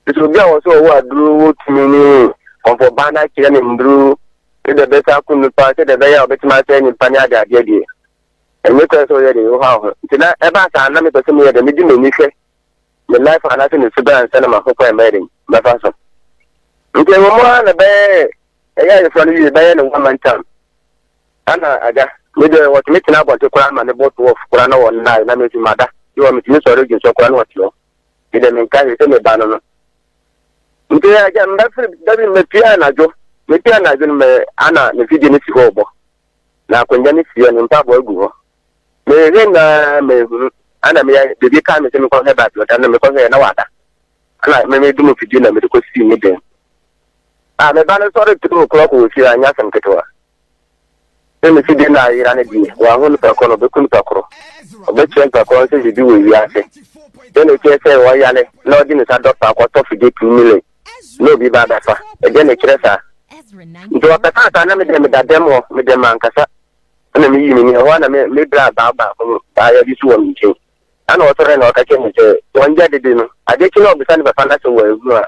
Nti obi a wɔ sɛ ɔwɔ aduro wɔ tumi ne kɔmfɔban no akyerɛ ne nnuro sɛ deɛ ɛbɛsa ako nnipa sɛ deɛ ɛbɛyɛ a ɔbɛtumi asɛe nnipa ne ade adeɛ deɛ ɛnyɛ kwan sɛ ɔyɛ deɛ woha wo ho. Nti na ɛbaa saa na mepɛ sɛ meyɛ deɛ mede m'ani hwɛ me life anaasɛ me suban ansa na maho kwan bɛyɛ den mɛfa so. Nti ɛwɔ mu ara na bɛyɛ ɛyɛ ayeforɔ no wie bɛyɛ no one month time ana agya me deɛ wɔtumi tena abɔnte koraa ma ne bɔ 12 koraa na wɔn nnae na me nso mada bi wɔ metumi sɔre dwonsɔ koraa na wɔte hɔ. Me deɛ menka hwee sɛ me ba no no. Nti agya mbɛfiri dabi mepia anadwo mepia anadwo no mɛ ana ne fidie no si hɔ ɔbɔ na akonnwa no si hɔ ne mpaboa gu hɔ mehwehwɛ nyinaa mehunu ana meyɛ biribi kaa me sɛ mekɔhwɛ baabi ɔda no mekɔhwɛ na wada ana me medum fidie na mede kɔsii me dan a me ba no sɔre 3 o'clock wɔ fie anyɛ asɛm ketewa. Sɛ ne fidie no ayera no deɛ, wanhu nipa korɔ no, ɔbɛku nipa korɔ. Ɔbɛkyerɛ nipa korɔ no sɛ biribi wɔ wiase. Dɛn na ɛkyerɛ sɛ ɔyare na ɔde ne nsa dɔ fa akɔtɔ fidie 2 million na obi ba abɛfa? Ɛdeɛn na ɛkyerɛ saa? Nti ɔkasaa saa na me deɛ meda dɛm hɔ, me deɛ mankasa. Ɛna meyii m'ani, ɛhɔ ara na me me bra baa baako baayewa bi nso wɔ me nkyɛn. Ɛna ɔsɔre na ɔka kyerɛɛ me sɛ wɔngya dede no. Adeɛ kye na ɔbisa ne papa no asɛm wanhunu a,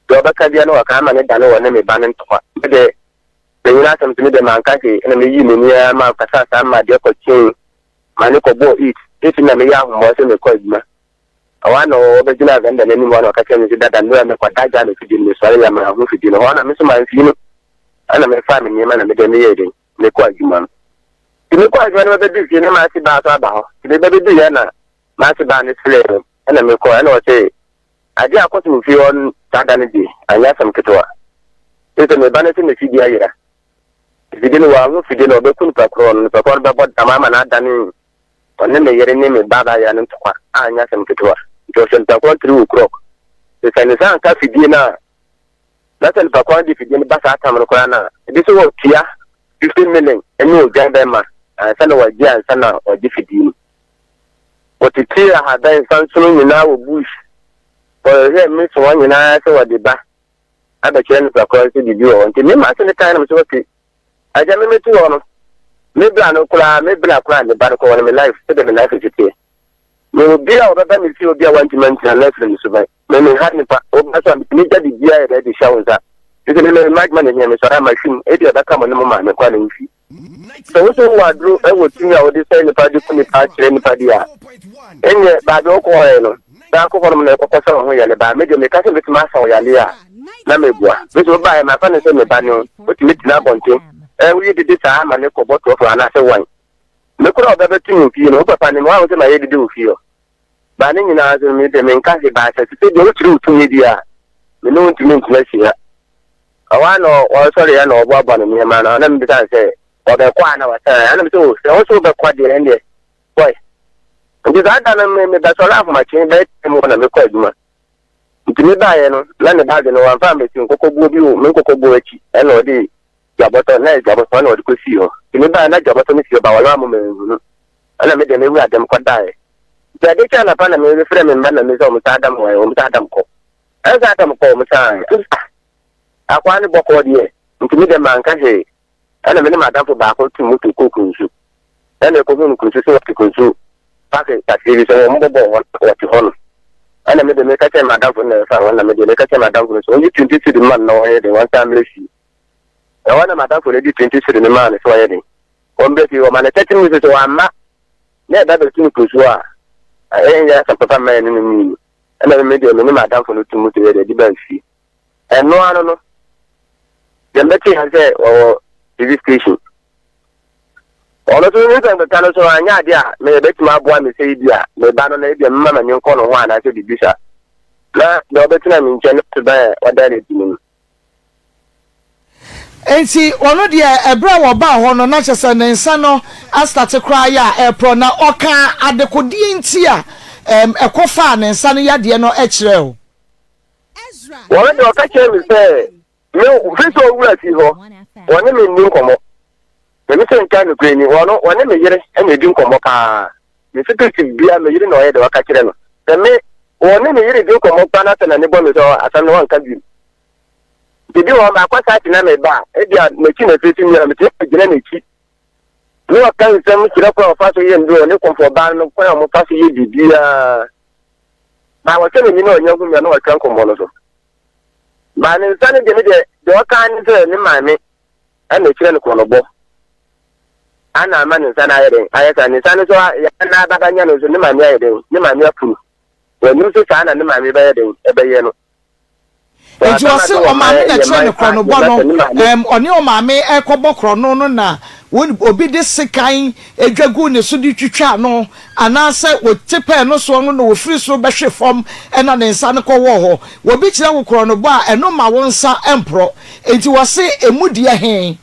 deɛ ɔbɛka biara na waka ama no dane ɔne me ba no ntɔkwa. Me deɛ Panyin asɛm nti me deɛ manka hwee ɛna me yii m'ani ara ma kasaa saa ma adeɛ kɔ kyee ma ne kɔ bɔɔ 8 8 na me yɛ ahomoa sɛ me kɔ adwuma ɛhɔ ara na ɔbɛ gyina vendor n'anim hɔ na ɔka kyerɛ me sɛ dada nnora me kɔ da gya me fidie no me sɔre yɛ ma ho fidie no hɔ na me nso manfii no ɛna me faa me nneɛma na me deɛ me yɛɛ den me kɔ adwuma no nti me kɔ adwuma no bɛbɛdu fie na maase baa so aba hɔ nti me bɛbɛdu yɛ na maase baa no frɛ me ɛna me kɔ ɛna ɔsɛ Ade a akɔto wɔ fie hɔ saa da no de, anyɛ asɛm ketewa. Seesei me ba no sɛ n'afide ayera. Afide no, wanhu fide no, ɔbɛku nipa korɔ no, nipa korɔ no bɛbɔ dam ama no adane ɔne me yere ne me ba abaayewa no ntɔkwa a anyɛ asɛm ketewa. Nti ɔhyɛ nipa korɔ no 3 o'clock. Sɛ ne nsa anka fidie no a, na sɛ nipa korɔ no de fidie no ba saa tam no koraa no a, ebi sɛ wɔtua 50 million ne odwan bɛma ansa na wagye ansa na wagye fidie no. Wɔtetee ahaban nsansono nyinaa wɔ bush. Wɔhwehwɛɛ me soa nyinaa sɛ wɔde ba abɛkyerɛ nipa korɔ sɛ biribi wɔ hɔ. Nti me maase no kan na mesɛ okay. Agya me mete hɔ no, me bra no koraa, me bra koraa me ba no kɔ wɔ no me life, sɛdeɛ me life si teɛ. Me obi a ɔbɛba me fie obi a wantumi angyina na afiri me suban. Me me ha nipa, woba so a metumi gya biribiara yɛ dɛ de hyɛ wo nsa. Nti me me m'adwuma na ehia me sɔre a mahwim, ebi a ɛbɛka mo ne mo maame koraa na ɛwɔ fie. Sɛ wo nso wowɔ aduro wɔ tumi a wode sɛe nnipa de ku nnipa kyerɛ nnipa bi a, ɛnneɛ baabi a wokɔɔɛ no, san kɔ hɔnom na ɛkɔkɔ sɛ wo ho yale. Baa me deɛ meka sɛ mɛtumi asa wo yale a, na mebua. Me nso wobaeɛ mafa no sɛ me ba ne wo, wotumi tena abɔnten ɛ, woyɛ dede saa ma ne kɔbɔ toɔfoɔ anaasɛ wan. Me koraa ɔba bɛto me fie no, wo papa ne me, woahu sɛ mayɛ dede wɔ fie hɔ. Baa ne nyinaa nso me deɛ menka hwee, baa sɛ te sɛ deɛ wokyerɛ wo tumi bi a, me ne wo ntumi ntena fie ha. Ɛhɔ ara na ɔsɔreeɛ na ɔboaboa ne nneɛma ano. Na mebisa no sɛ, ɔbɛkɔ a na wasan? Ɛna mese, o, sɛ wo nso wobɛkɔ deɛ, ɛndeɛ kɔe. Nti saa da no me mebɛsɔre ahomakye bɛyɛ ten mu hɔ na mekɔ adwuma. Nti mebaeɛ no, na ne baage no wamfa ammɛsi nkokɔbuo bi wɔ me nkokɔbuo akyi, ɛna ɔde dwabɔtɔ, na ɛyɛ dwabɔtɔ ɛna ɔde kɔsii hɔ. Nti mebaeɛ na dwabɔtɔ no si hɔ, ba wɔn ammɔ manhunu. Ɛna me deɛ mewura dɛm kɔdaeɛ. Nti ade kye anapa na mefrɛ me mma na mese wɔn sɛ Adam wɔ he, wɔn sɛ Adam kɔ. Ɛnsa Adam kɔɔ mu saa ah, akwaa no bɔkɔɔ deɛ, nti me deɛ manka hwee. Ɛna me ne m'adamfo baako tu moto kɔɔ Kunsu. Ɛna ɛkɔhuu Kunsu sɛ wɔte Kunsu park kakra bi sɛ wɔn bɔbɔɔ hɔ wɔte hɔ no. Ɛna me deɛ meka kyerɛɛ m'adamfo no na ɛfa ho, ɛna me deɛ meka kyerɛɛ m'adamfo no sɛ ɔnyi 20 cedi mma no na ɔnyɛ den wɔnsan mmerɛ fie. Ɛhɔ na m'adamfo no de 20 cedi no maa no sɛ ɔyɛ den. Ɔmbrɛ fie, ɔma no 30 minutes sɛ wamma na ɛba bɛtu no pusuo a, ɛnyɛ asɛm papa mma yɛne no mmienu. Ɛna me deɛ me ne m'adamfo no tu moto yɛde de baa fie. Ɛno ano no, deɛ mɛte ha sɛ ɔwɔ TV station. Ɔno nso ne nsɛnkeka no so anyɛ adeɛ a meyɛ bɛtumi aboa me sɛ ebi a me ba no na ebi a mema m'ani nkɔ ne ho anaasɛ biribi saa. Na deɛ ɔbɛtena me nkyɛn no suban a ɔda no adi no mu. Enti ɔno deɛ ɛberɛ a wɔbaa hɔ no na kyerɛ sɛ ne nsa no astate koraa yɛ a ɛreporɔ na ɔkaa adekodeɛ nti a ɛkɔfaa ne nsa no yadeɛ no kyerɛɛ wo. Wɔn deɛ ɔka kyerɛɛ me sɛ me firi sɛ ɔwura fie hɔ wɔne me nni nkɔmmɔ. Na me sɛ nka nokorɛ ni wɔn wɔne me yere na ɛdi nkɔmmɔ paa. Me secret bia me yere na ɔyɛ deɛ ɔka kyerɛ no. Sɛ me wɔne me yere di nkɔmmɔ koraa na sɛ n'ani bɔ me sɛ asɛm no wɔnka bio. Nti bi wɔ hɔ makɔ site na meba a, ebia m'akyi na ɛfiri mi a metumi gyina n'akyi ne ɔka nsɛm kyerɛ kwan a ɔfa so yɛ nduro ne kɔmfɔbaa no kwan a wɔfa so yɛ biribiara. Ba wɔhwɛ n'ani na ɔnya hu me a na wɔatwa nkɔmmɔ no so. Ba ne nsa no deɛ ne deɛ deɛ ɔka ne sɛ ne maame ɛna ɛkyerɛ no kɔnɔbɔ ana ama ne nsa no ayɛ den ayɛ saa ne nsa no so yɛ na ababa nya no nso ne maame ayɛ den ne maame apunu wɔnim sɛ saa na ne maame bɛyɛ den ɛbɛyɛ no. Enti ɔse ɔmaame na ɛkyerɛ no korɔnobɔ no, ɛɛm ɔne ɔmaame ɛrekɔbɔ korɔno no na obi de sekan dwa guu ne so de twitwaa no anaasɛ ɔte pɛɛ no soɔ no na ɔfiri soro bɛhwe fam ɛna ne nsa no kɔwɔɔ hɔ. Obi kyerɛ wo korɔnobɔ a ɛno mma wo nsa mporɔ. Enti ɔse emu deɛ he?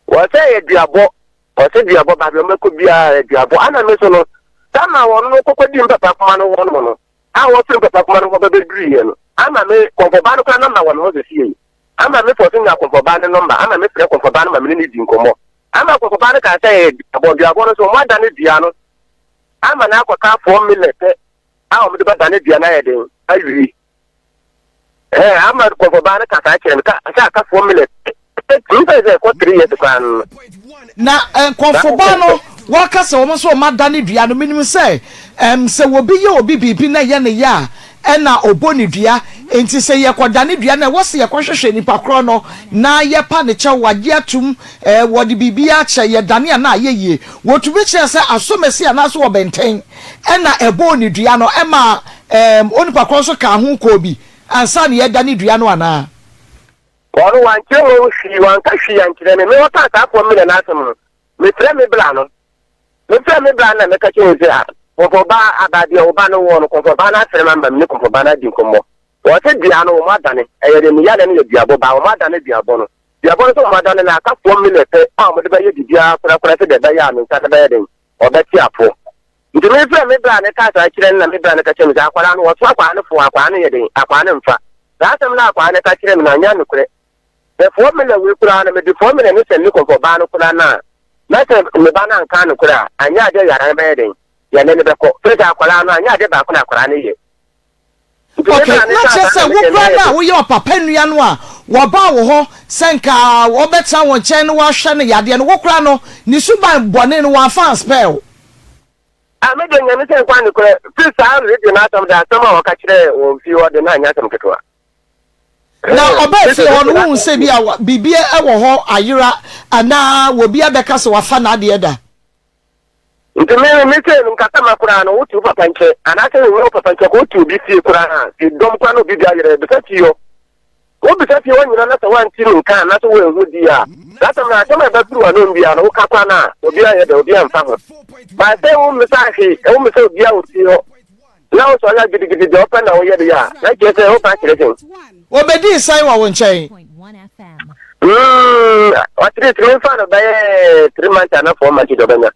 Wɔsɛ yɛ duabɔ, wɔsɛ duabɔ baabi a wɔbɛkɔ biara yɛ duabɔ. Ana me nso no, sama wɔn no kɔkɔdi mpapa kuma no hɔ nom no, a wɔfiri mpapa kuma no hɔ bɛbɛduruiɛ no, ama me kɔmfɔbaa no koraa nɔmba wɔ me hɔ sesie yi. Ama me fɔ so nya kɔmfɔbaa no nɔmba, ama me frɛ kɔmfɔbaa no ma me ne no di nkɔmmɔ. Ama kɔmfɔbaa no kaa sɛ ɛyɛ duabɔ, duabɔ no nso wɔadane dua no ama no akɔka foɔ milɛ pɛ a wɔde bɛdane dua no ayɛ den awie. Ɛɛ ama kɔmfɔbaa no kasa kyerɛ me ka sɛ aka foɔ milɛ pɛ. Ɛtumi sɛ ɛkɔ 3 years koraa no. Na nkɔmfobaa no wɔka sɛ wɔn nso wɔn adane dua no, menim sɛ ɛm sɛ obi yɛ obi biribi na ɛyɛ ne ya a, ɛna ɔbɔ ne dua. Enti sɛ yɛkɔdane dua no a, ɛwɔ sɛ yɛkɔhwehwɛ nipa korɔ no na yɛpa ne kyɛw, wagye atum, ɛɛ wɔde biribiara kyɛ, yɛdane a na ayɛ yie. Wɔtumi kyerɛ sɛ asomasi anaasɛ ɔbɛntɛn ɛna ɛbɔɔ ne dua no, ɛma ɛɛm onipa korɔ nso kaa ho kɔɔ bi ansa na yɛdane dua no anaa? Ɔno wankyerɛ ho hwee, wanka hwee ankyerɛ me. Me ɔkaa saa fam me na n'asɛm no, mefrɛ me bra no. Mefrɛ me bra no na meka kyerɛ no sɛ, ah, kɔmfɔba aba deɛ wo ba no wɔ no, kɔmfɔba no afrɛ me ama me ne kɔmfɔba no adi nkɔmmɔ. Wɔse dua no wɔn adane, ɛyɛ deɛ me yale no yɛ duabɔ, baa wɔn adane duabɔ no. Duabɔ no sɛ wɔn adane no aka foɔ mile pɛ a wɔde bɛyɛ biribiara korakora sɛdeɛ ɛbɛyɛ a me nsa no bɛyɛ den, ɔbɛte afoɔ. Nti mefrɛɛ me bra no kaa saa kyerɛɛ no na me bra no ka kyerɛɛ me sɛ akwadaa no wɔto akwadaa no fo akwadaa no yɛ den akwadaa no mfa saa asɛm no a akwadaa no ka kyerɛɛ me no anyɛ nokorɛ sɛ fɔmila wei koraa no mede fɔmila no sɛ me kɔmfɔ baa no koraa no a na sɛ me ba no anka nokorɛ a anyɛ adeɛ yare no bɛyɛ den yɛne no bɛkɔ firi sɛ akwadaa no anyɛ adeɛ baako na akwadaa no yɛ. Ok, na kyerɛ sɛ wo koraa no a woyɛ ɔpapa nua no a wɔbaa wo hɔ sɛ nka wɔbɛtena wo nkyɛn na wɔahwɛ no yadeɛ no, wo koraa no ne suban bɔne no wɔamfa anspɛɛ wo. Ah, me deɛ Nyame sɛ nkwa nokorɛ, firi saa radio no asɛm de asɛm a wɔka kyerɛɛ wɔn fie hɔ de na anyɛ asɛm ketewa. Na ɔbaa fie hɔ no wohu sɛ bi a biribi wɔ hɔ ayera anaa obi abɛka sɛ wafa n'adeɛ da? Nti me me sei no nkasa ma koraa no wote wo papa nkyɛn anaasɛ wonyɛ wo papa nkyɛn kɔ wote obi fie koraa a fi dɔm koraa na obi bi ayerɛ bisa fie hɔ wobisa fie hɔ nyina na sɛ woante no nka anaasɛ woanhu di a saa asɛm no asɛm a ɛbɛfiri w'anom biara no woka koraa no a obi ayɛ dɛ obi amfa ho baa sɛ wommisa hwee wommisa obi a wɔ fie hɔ na wosɔre a gidigidi deɛ ɔpɛ na woyɛ deɛ a na kyerɛ sɛ wopa kyerɛ sɛn. Obedii sɛn wɔ wo nkyɛn? Mm, at least memfa no bɛyɛ 3 months ana 4 months deɛ ɔbɛnya.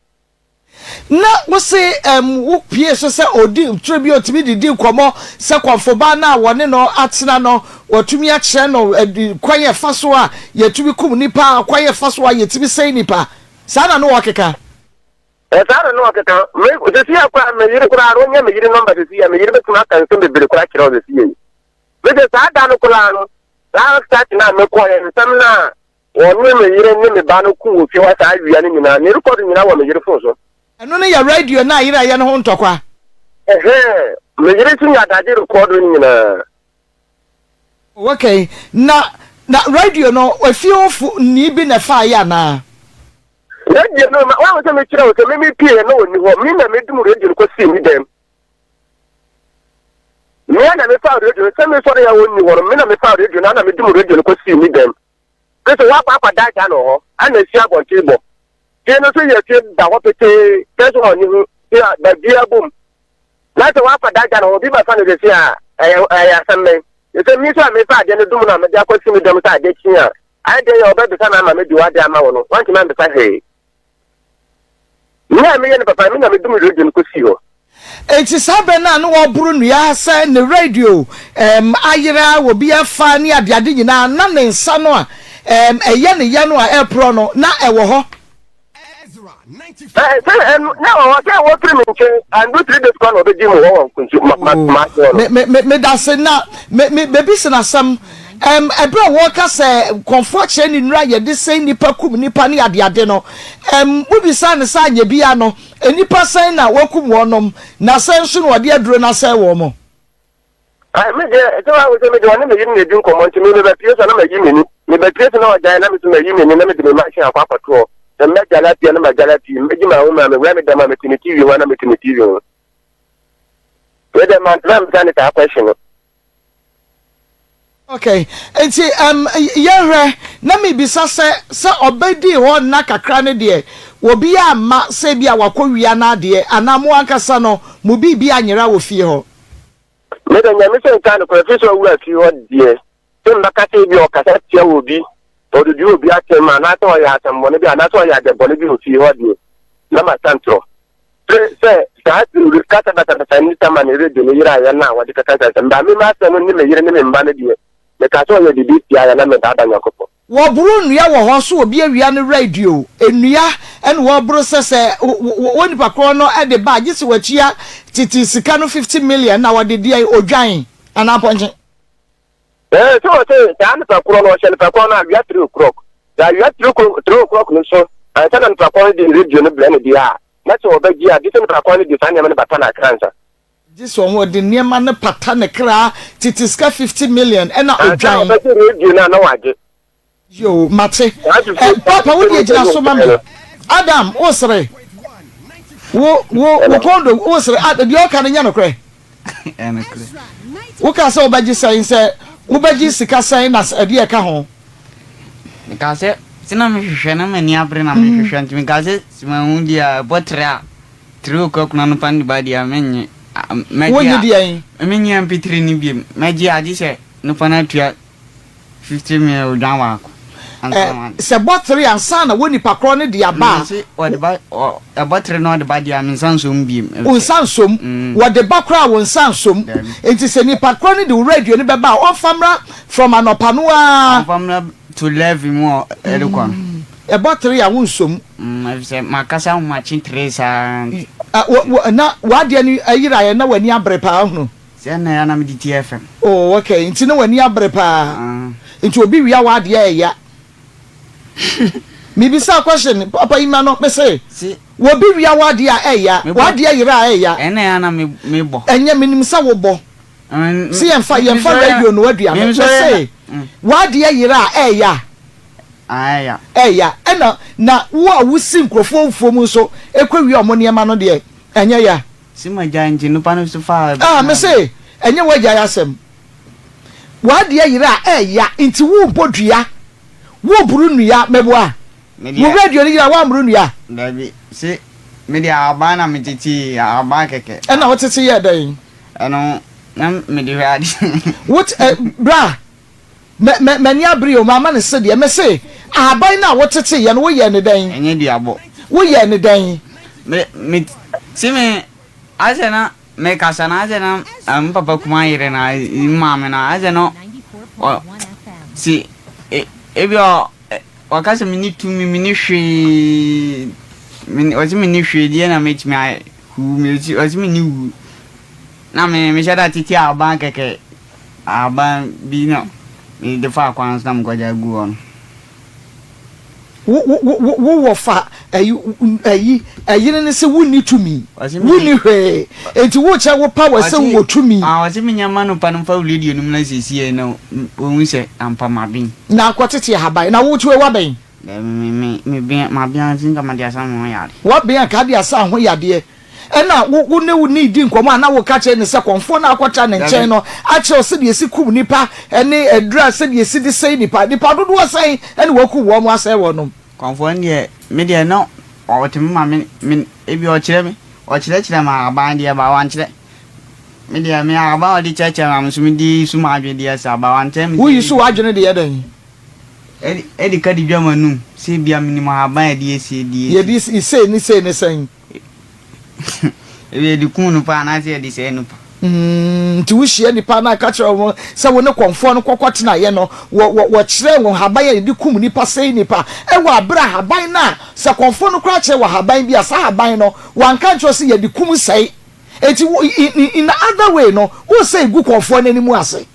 Na wose um, wo pie so sɛ odi turo bi otumi didi nkɔmɔ sɛ kɔnfoba no a wɔne no atena no wɔtumi akyerɛ no eh, kwan yɛ fa so a yɛtumi kum nipa, kwan yɛ fa so a yɛtumi sɛe nipa. Saa na no wɔkeka. Saa na no wɔkeka. Me sisi a koraa me yere koraa no ɔnyɛ me yere nɔmba sisi a me yere bɛtumi aka nsɛm bebree koraa kyerɛ wo sisi yi. Me sɛ saa da no koraa no saa start no a mekɔɛ nsɛm no a wɔne me yere ne me ba no ko wɔ fie hɔ saa awia no nyinaa ne record nyinaa wɔ me yere phone so. Ɛno no yɛ radio no a yere ayɛ no ho ntɔkwa. Ɛhɛn, me yere nso nya adagye record no nyinaa. Okay, na. Na radio no, efie hɔfo ni bi na ɛfaeɛ anaa? Radio no, ma wahu sɛ mekyerɛ wo sɛ me mepieɛ na ɔnni hɔ. Me na medum radio no kɔsii me dɛm. Me na mefaa radio no, sɛ mesɔre a ɔnni hɔ no, me na mefaa radio no, ana medum radio no kɔsii me dɛm. Te sɛ woakɔ akɔdaadaa no wɔ hɔ, ana asi abɔnten bɔ. Fie no nso yɛ fie da hɔ petee, kyerɛ sɛ ɔnni ho, fie a baabiara bom. Na sɛ woakɔ daadaa no hɔ, obi bɛfa no sɛsi a, ɛyɛ ɛyɛ asɛm bɛn? Te sɛ me nso a mefa adeɛ no dum no a mede akɔsi me dɛm sɛ adeɛ kye a, ayɛ dɛn a wɔbɛbisa me ama mede w'adeɛ ama wo no, woantumi ammisa hwee. Me a meyɛ no papa, me na medum radio no kɔsii hɔ. Enti saa berɛ no a na wɔreboro nnua sɛ ne radio um, ayera, obi afa ne adeade nyinaa, na ne nsa no a um, ɛyɛ ne ya no a ɛreporɔ no, na ɛwɔ hɔ. Sɛ ɛno na ɛwɔ hɔ sɛ wɔfiri me nkyɛn andu three days kora na ɔbɛgye mu hɔ wɔ nso ma ma ma hɔ no. Me me me meda se na me me bebisa no asɛm. Ɛm ɛberɛ a wɔreka sɛ kɔmfoɔ akyerɛ ne nnuro a yɛde sɛn nnipa kum nnipa ne adeade no, ɛm wobisaa no sɛ anyɛ biara no nnipa sɛn na wakum wɔnom na sɛn nso na ɔde aduro no asɛe wɔn? Ae, me deɛ, sɛ wahu sɛ me deɛ ɔne me yere na ɛdi nkɔmmɔ nti me mebɛpie so a na mayi m'ani. Mebɛpie so na ɔgyae na me nso mayi m'ani na mede me machine akɔ akɔto hɔ. Sɛ mɛgyale apue a na magyale apue. Mɛgye m'ahome a mewura me dɛm a mete me TV ho a na mete me TV ho. Me deɛ mantena ammisa ne saa question no. Okay, nti um, yɛhwɛ na mebisa sɛ sɛ ɔbɛdii hɔ nna kakra no deɛ obi amma sɛ bi a wakɔ wia n'adeɛ anaa mo ankasa no mo biribi anyera wɔ fie hɔ? Me de, Nyame sɛ nka nokorɛ, firi sɛ ɔwura fie hɔ deɛ, sɛ mbɛka sɛ ebia ɔkasa tia obi, ɔdidi obi atɛm, anaasɛ ɔyɛ asɛmmɔne bi, anaasɛ ɔyɛ adebɔne bi wɔ fie hɔ deɛ, na masa ntorɔ. Firi sɛ saa kasa basabasa ne sama ne radio no yeraeɛ no a wɔde kasa saa nsɛm, ba me m'asɛm ne me yere ne me mma no deɛ, mekaa sɛ ɔyɛ biribi tia yɛn na medaada Nyankopɔn. Wɔboro nnua wɔ hɔ so obi awia no radio nnua ɛna wɔboro sɛ sɛ wɔ nipa korɔ no de ba a gye sɛ watua tete sika no 50 million na wɔde deɛn odwan anaa apɔnkye. Ɛɛ sɛ wɔsɛ saa nipa korɔ no ɔhyɛ nipa korɔ no awia 3 o'clock sɛ awia 3 o'clock no so ansa na nipa korɔ no de radio no brɛ no deɛ a na sɛ wɔbɛgye a gye sɛ nipa korɔ no de saa nneɛma no bata no akra nsa. Gye sɛ ɔde nneɛma no pata ne kra, tete sika 50 million ɛna Ansa odwan. ɔbɛgye radio no a na wagye. Yoo, mate. Saa Eh, Papa wo deɛ gyina so ma me. Adam, wo sere. Wo, wo, wo kɔn do, wo sere. Ah, deɛ ɔka no nyɛ nokorɛ. Ɛnokorɛ. Wo kaa sɛ wobɛgye sɛn sɛ wobɛgye sika sɛn na ɛdeɛ ɛka ho. Mekaa sɛ, sɛ na mehwehwɛ na m'ani abere na mehwehwɛ nti mekaa sɛ sɛ mahu deɛ a ɛbɔ tere a. Tiri okɔ kuna no pa ne ba deɛ mennye mɛgye Wonnye a deɛn? mennye MP3 no biom mɛgye a gye sɛ nipa no atua 50 mil odwan baako ansa Ɛ, na wagye. sɛ bɔ tere ansa na wo nipa korɔ no de aba a. Mese wɔde ba ɔ ɛbɔ tere na ɔde ba deɛ a me nsa nsɔ mu biom Wo efisɛ nsa nsɔ mu. mm. Wɔde ba koraa a wo nsa nsɔ mu. Dabi. Enti sɛ nipa korɔ no de wo radio no bɛba a ɔmfa mmra from anɔpa no ara. Ɔmfa mmra to 11 mu a ɛrekɔ no. Ɛbɔ tere a wo nsɔ mu. Mm, efisɛ makasa ahomakye tere saa nti. Ah, wo, wo, na w'adeɛ no ayeraeɛ na w'ani abere paa, hunu. Sɛ na ɛyɛ a na mede tie FM. Oh, okay, nti na w'ani abere paa. Ah. Nti obi wia w'adeɛ a ɛya. Mebisa question, papa yi ma no, mese, Se. Obi wia w'adeɛ a ɛya, Mebɔ. w'adeɛ yera a ɛya. Ɛna ɛyɛ a na me, mebɔ. Ɛnyɛ, menim sɛ wobɔ. Mm, Se yɛmfa, me, yɛmfa mesɔre a, radio no aduane. me mesɔre a na, Mese, mm. w'adeɛ yera a ɛya. Ɛya. Ɛya. Ɛna na wo a wosi nkurɔfoɔ mfuo mu nso kɔwia wɔn nneɛma no deɛ, ɛnyɛ ya? Se magyae nti nnipa no nso faa Ah, mese, ɛnyɛ w'agyae asɛm. W'adeɛ yera a, ɛya, nti worebɔ dua, woreboro nnua, mɛboa? Me Wo deɛ. radio no yera a, woammoro nnua? Dabi, se me deɛ ahaban na metetee, ahaban kɛkɛ. Ɛna wotete yɛɛ dɛn? Ɛno, na mede hwɛ adeɛ. Wote, eh, bra. Mɛ, mɛ, m'ani abere o, mamma no sedeɛ. Mese, ahaban no a woteteeɛ no, woyɛɛ no dɛn? Ɛnyɛ duabɔ. Woyɛɛ no dɛn? Me, me, se me, asɛ na mekasa no, asɛ na eh, me papa kumaa yere no, me maame no, asɛ na ɔ, se, e, ebi ɔ, ɔka sɛ menni tumi, menni hwee, me, ɔse menni hwee, deɛ na mɛtumi ayɛ, huu, me, ɔse menni wu. Na me, mehyɛ da tete ahaban kɛkɛ. Ahaban bi na mede faa kwan so na mekɔgyaa guu hɔ no. Wo wo wo wo wɔfa ayi ayi ɛyere ne sɛ wonni tumi, wonni hwee, enti wokyerɛ wo power sɛ wowɔ tumi. Ah, ɔse menya ma no pa no mfa radio no mu na seesei na ɔhu sɛ ampa maben. Na akɔtete ahaban, na wo nso woabɛn? Daabi, me me meben maben ara nti nka mede asa me ho yadeɛ. Woaben a nka ade asa ho yadeɛ. Ɛna wo wo ne wo ne redi nkɔmmɔ a na woka kyerɛ no sɛ kɔmfoɔ no a akɔtra ne nkyɛn no akyerɛ wo sɛdeɛ ɛsi kum nnipa ne aduru a sɛdeɛ ɛsi de sɛe nnipa. Nnipa dodoɔ sɛn na wakum wɔn asɛe wɔnom? Kɔmfoɔ no deɛ, me deɛ na ɔtumi ma me me ebi ɔkyerɛ me ɔkyerɛkyerɛ me ahaban deɛ ba wankyerɛ me deɛ me ahaban a ɔde kyerɛkyerɛ me a me nso mede su m'adwene deɛ saa ba wankyerɛ me sɛ Woyi so w'adwene de yɛ dɛn? Ɛde ɛde ka di dwa m'anum sɛ ebia menim ahaban a yɛde asie de asie. Yɛde sei ne sei ne sɛn? Ebi yɛde kum nipa anaasɛ yɛde sɛe nipa. Mm, nti wohyia nipa na ka kyerɛ wɔn sɛ wo ne kɔmfoɔ no kɔkɔ tenaeɛ no, wɔ, wɔ, wɔkyerɛ wɔn haban a yɛde kum nipa, sɛe nipa. Ɛwɔ abere a haban no a, sɛ kɔmfoɔ no koraa kyerɛ wɔ haban bi a, saa haban no, wanka nkyerɛ sɛ yɛde kum sɛe. Enti, in, in, in other way no, wosɛe gu kɔmfoɔ no anim ase.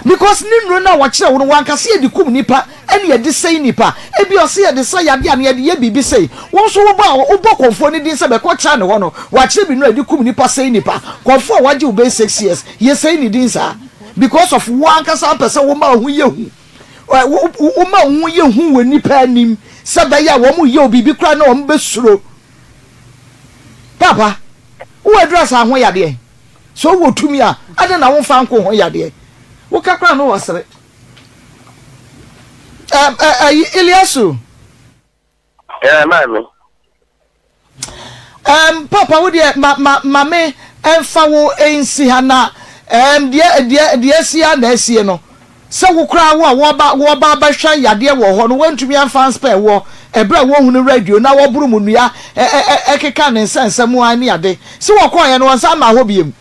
Because ne nnuro no a wɔkyerɛ wo no wanka sɛ yɛde kum nipa ɛne yɛde sɛe nipa. Ebia ɔse yɛde sa yadeɛ anaa yɛde yɛ biribi sei. Wo nso wobɔ a wobɔ kɔmfoɔ no din sɛ bɛkɔ kyerɛ ne hɔ no wakyerɛ bi nnuro a yɛde kum nipa sɛe nipa. Kɔmfoɔ a wagye wo bɛyɛ 6 years yɛsɛe ne din saa because of wo ankasa wopɛ sɛ woma wo ho yɛ hu. Woma wo ho yɛ hu wɔ nipa anim sɛ bɛyɛ a wɔn yɛ wo biribi koraa na wɔn bɛsuro. Papa, wowɔ aduru asa ho yadeɛ? Sɛ wowɔ tumi a, adɛn na womfa nko ho yadeɛ? Woka koraa no wɔsere. Ɛyi Iliasu. Ɛɛ maame. Um, papa wo deɛ ma ma ma me ɛnfa wo nsi ha na um, deɛ deɛ deɛ asi ha na asie no Sɛ wo koraa wo a wɔba wɔba abɛhwɛ yadeɛ wɔ hɔ no woantumi amfa anspɛɛ woɔ ɛberɛ a wɔhunu radio na wɔboro mo nnua ɛ ɛ ɛ ɛkeka ne nsɛnsɛm ara ne ade. Se wɔkɔeɛ no wɔnsan mmaa hɔ biom.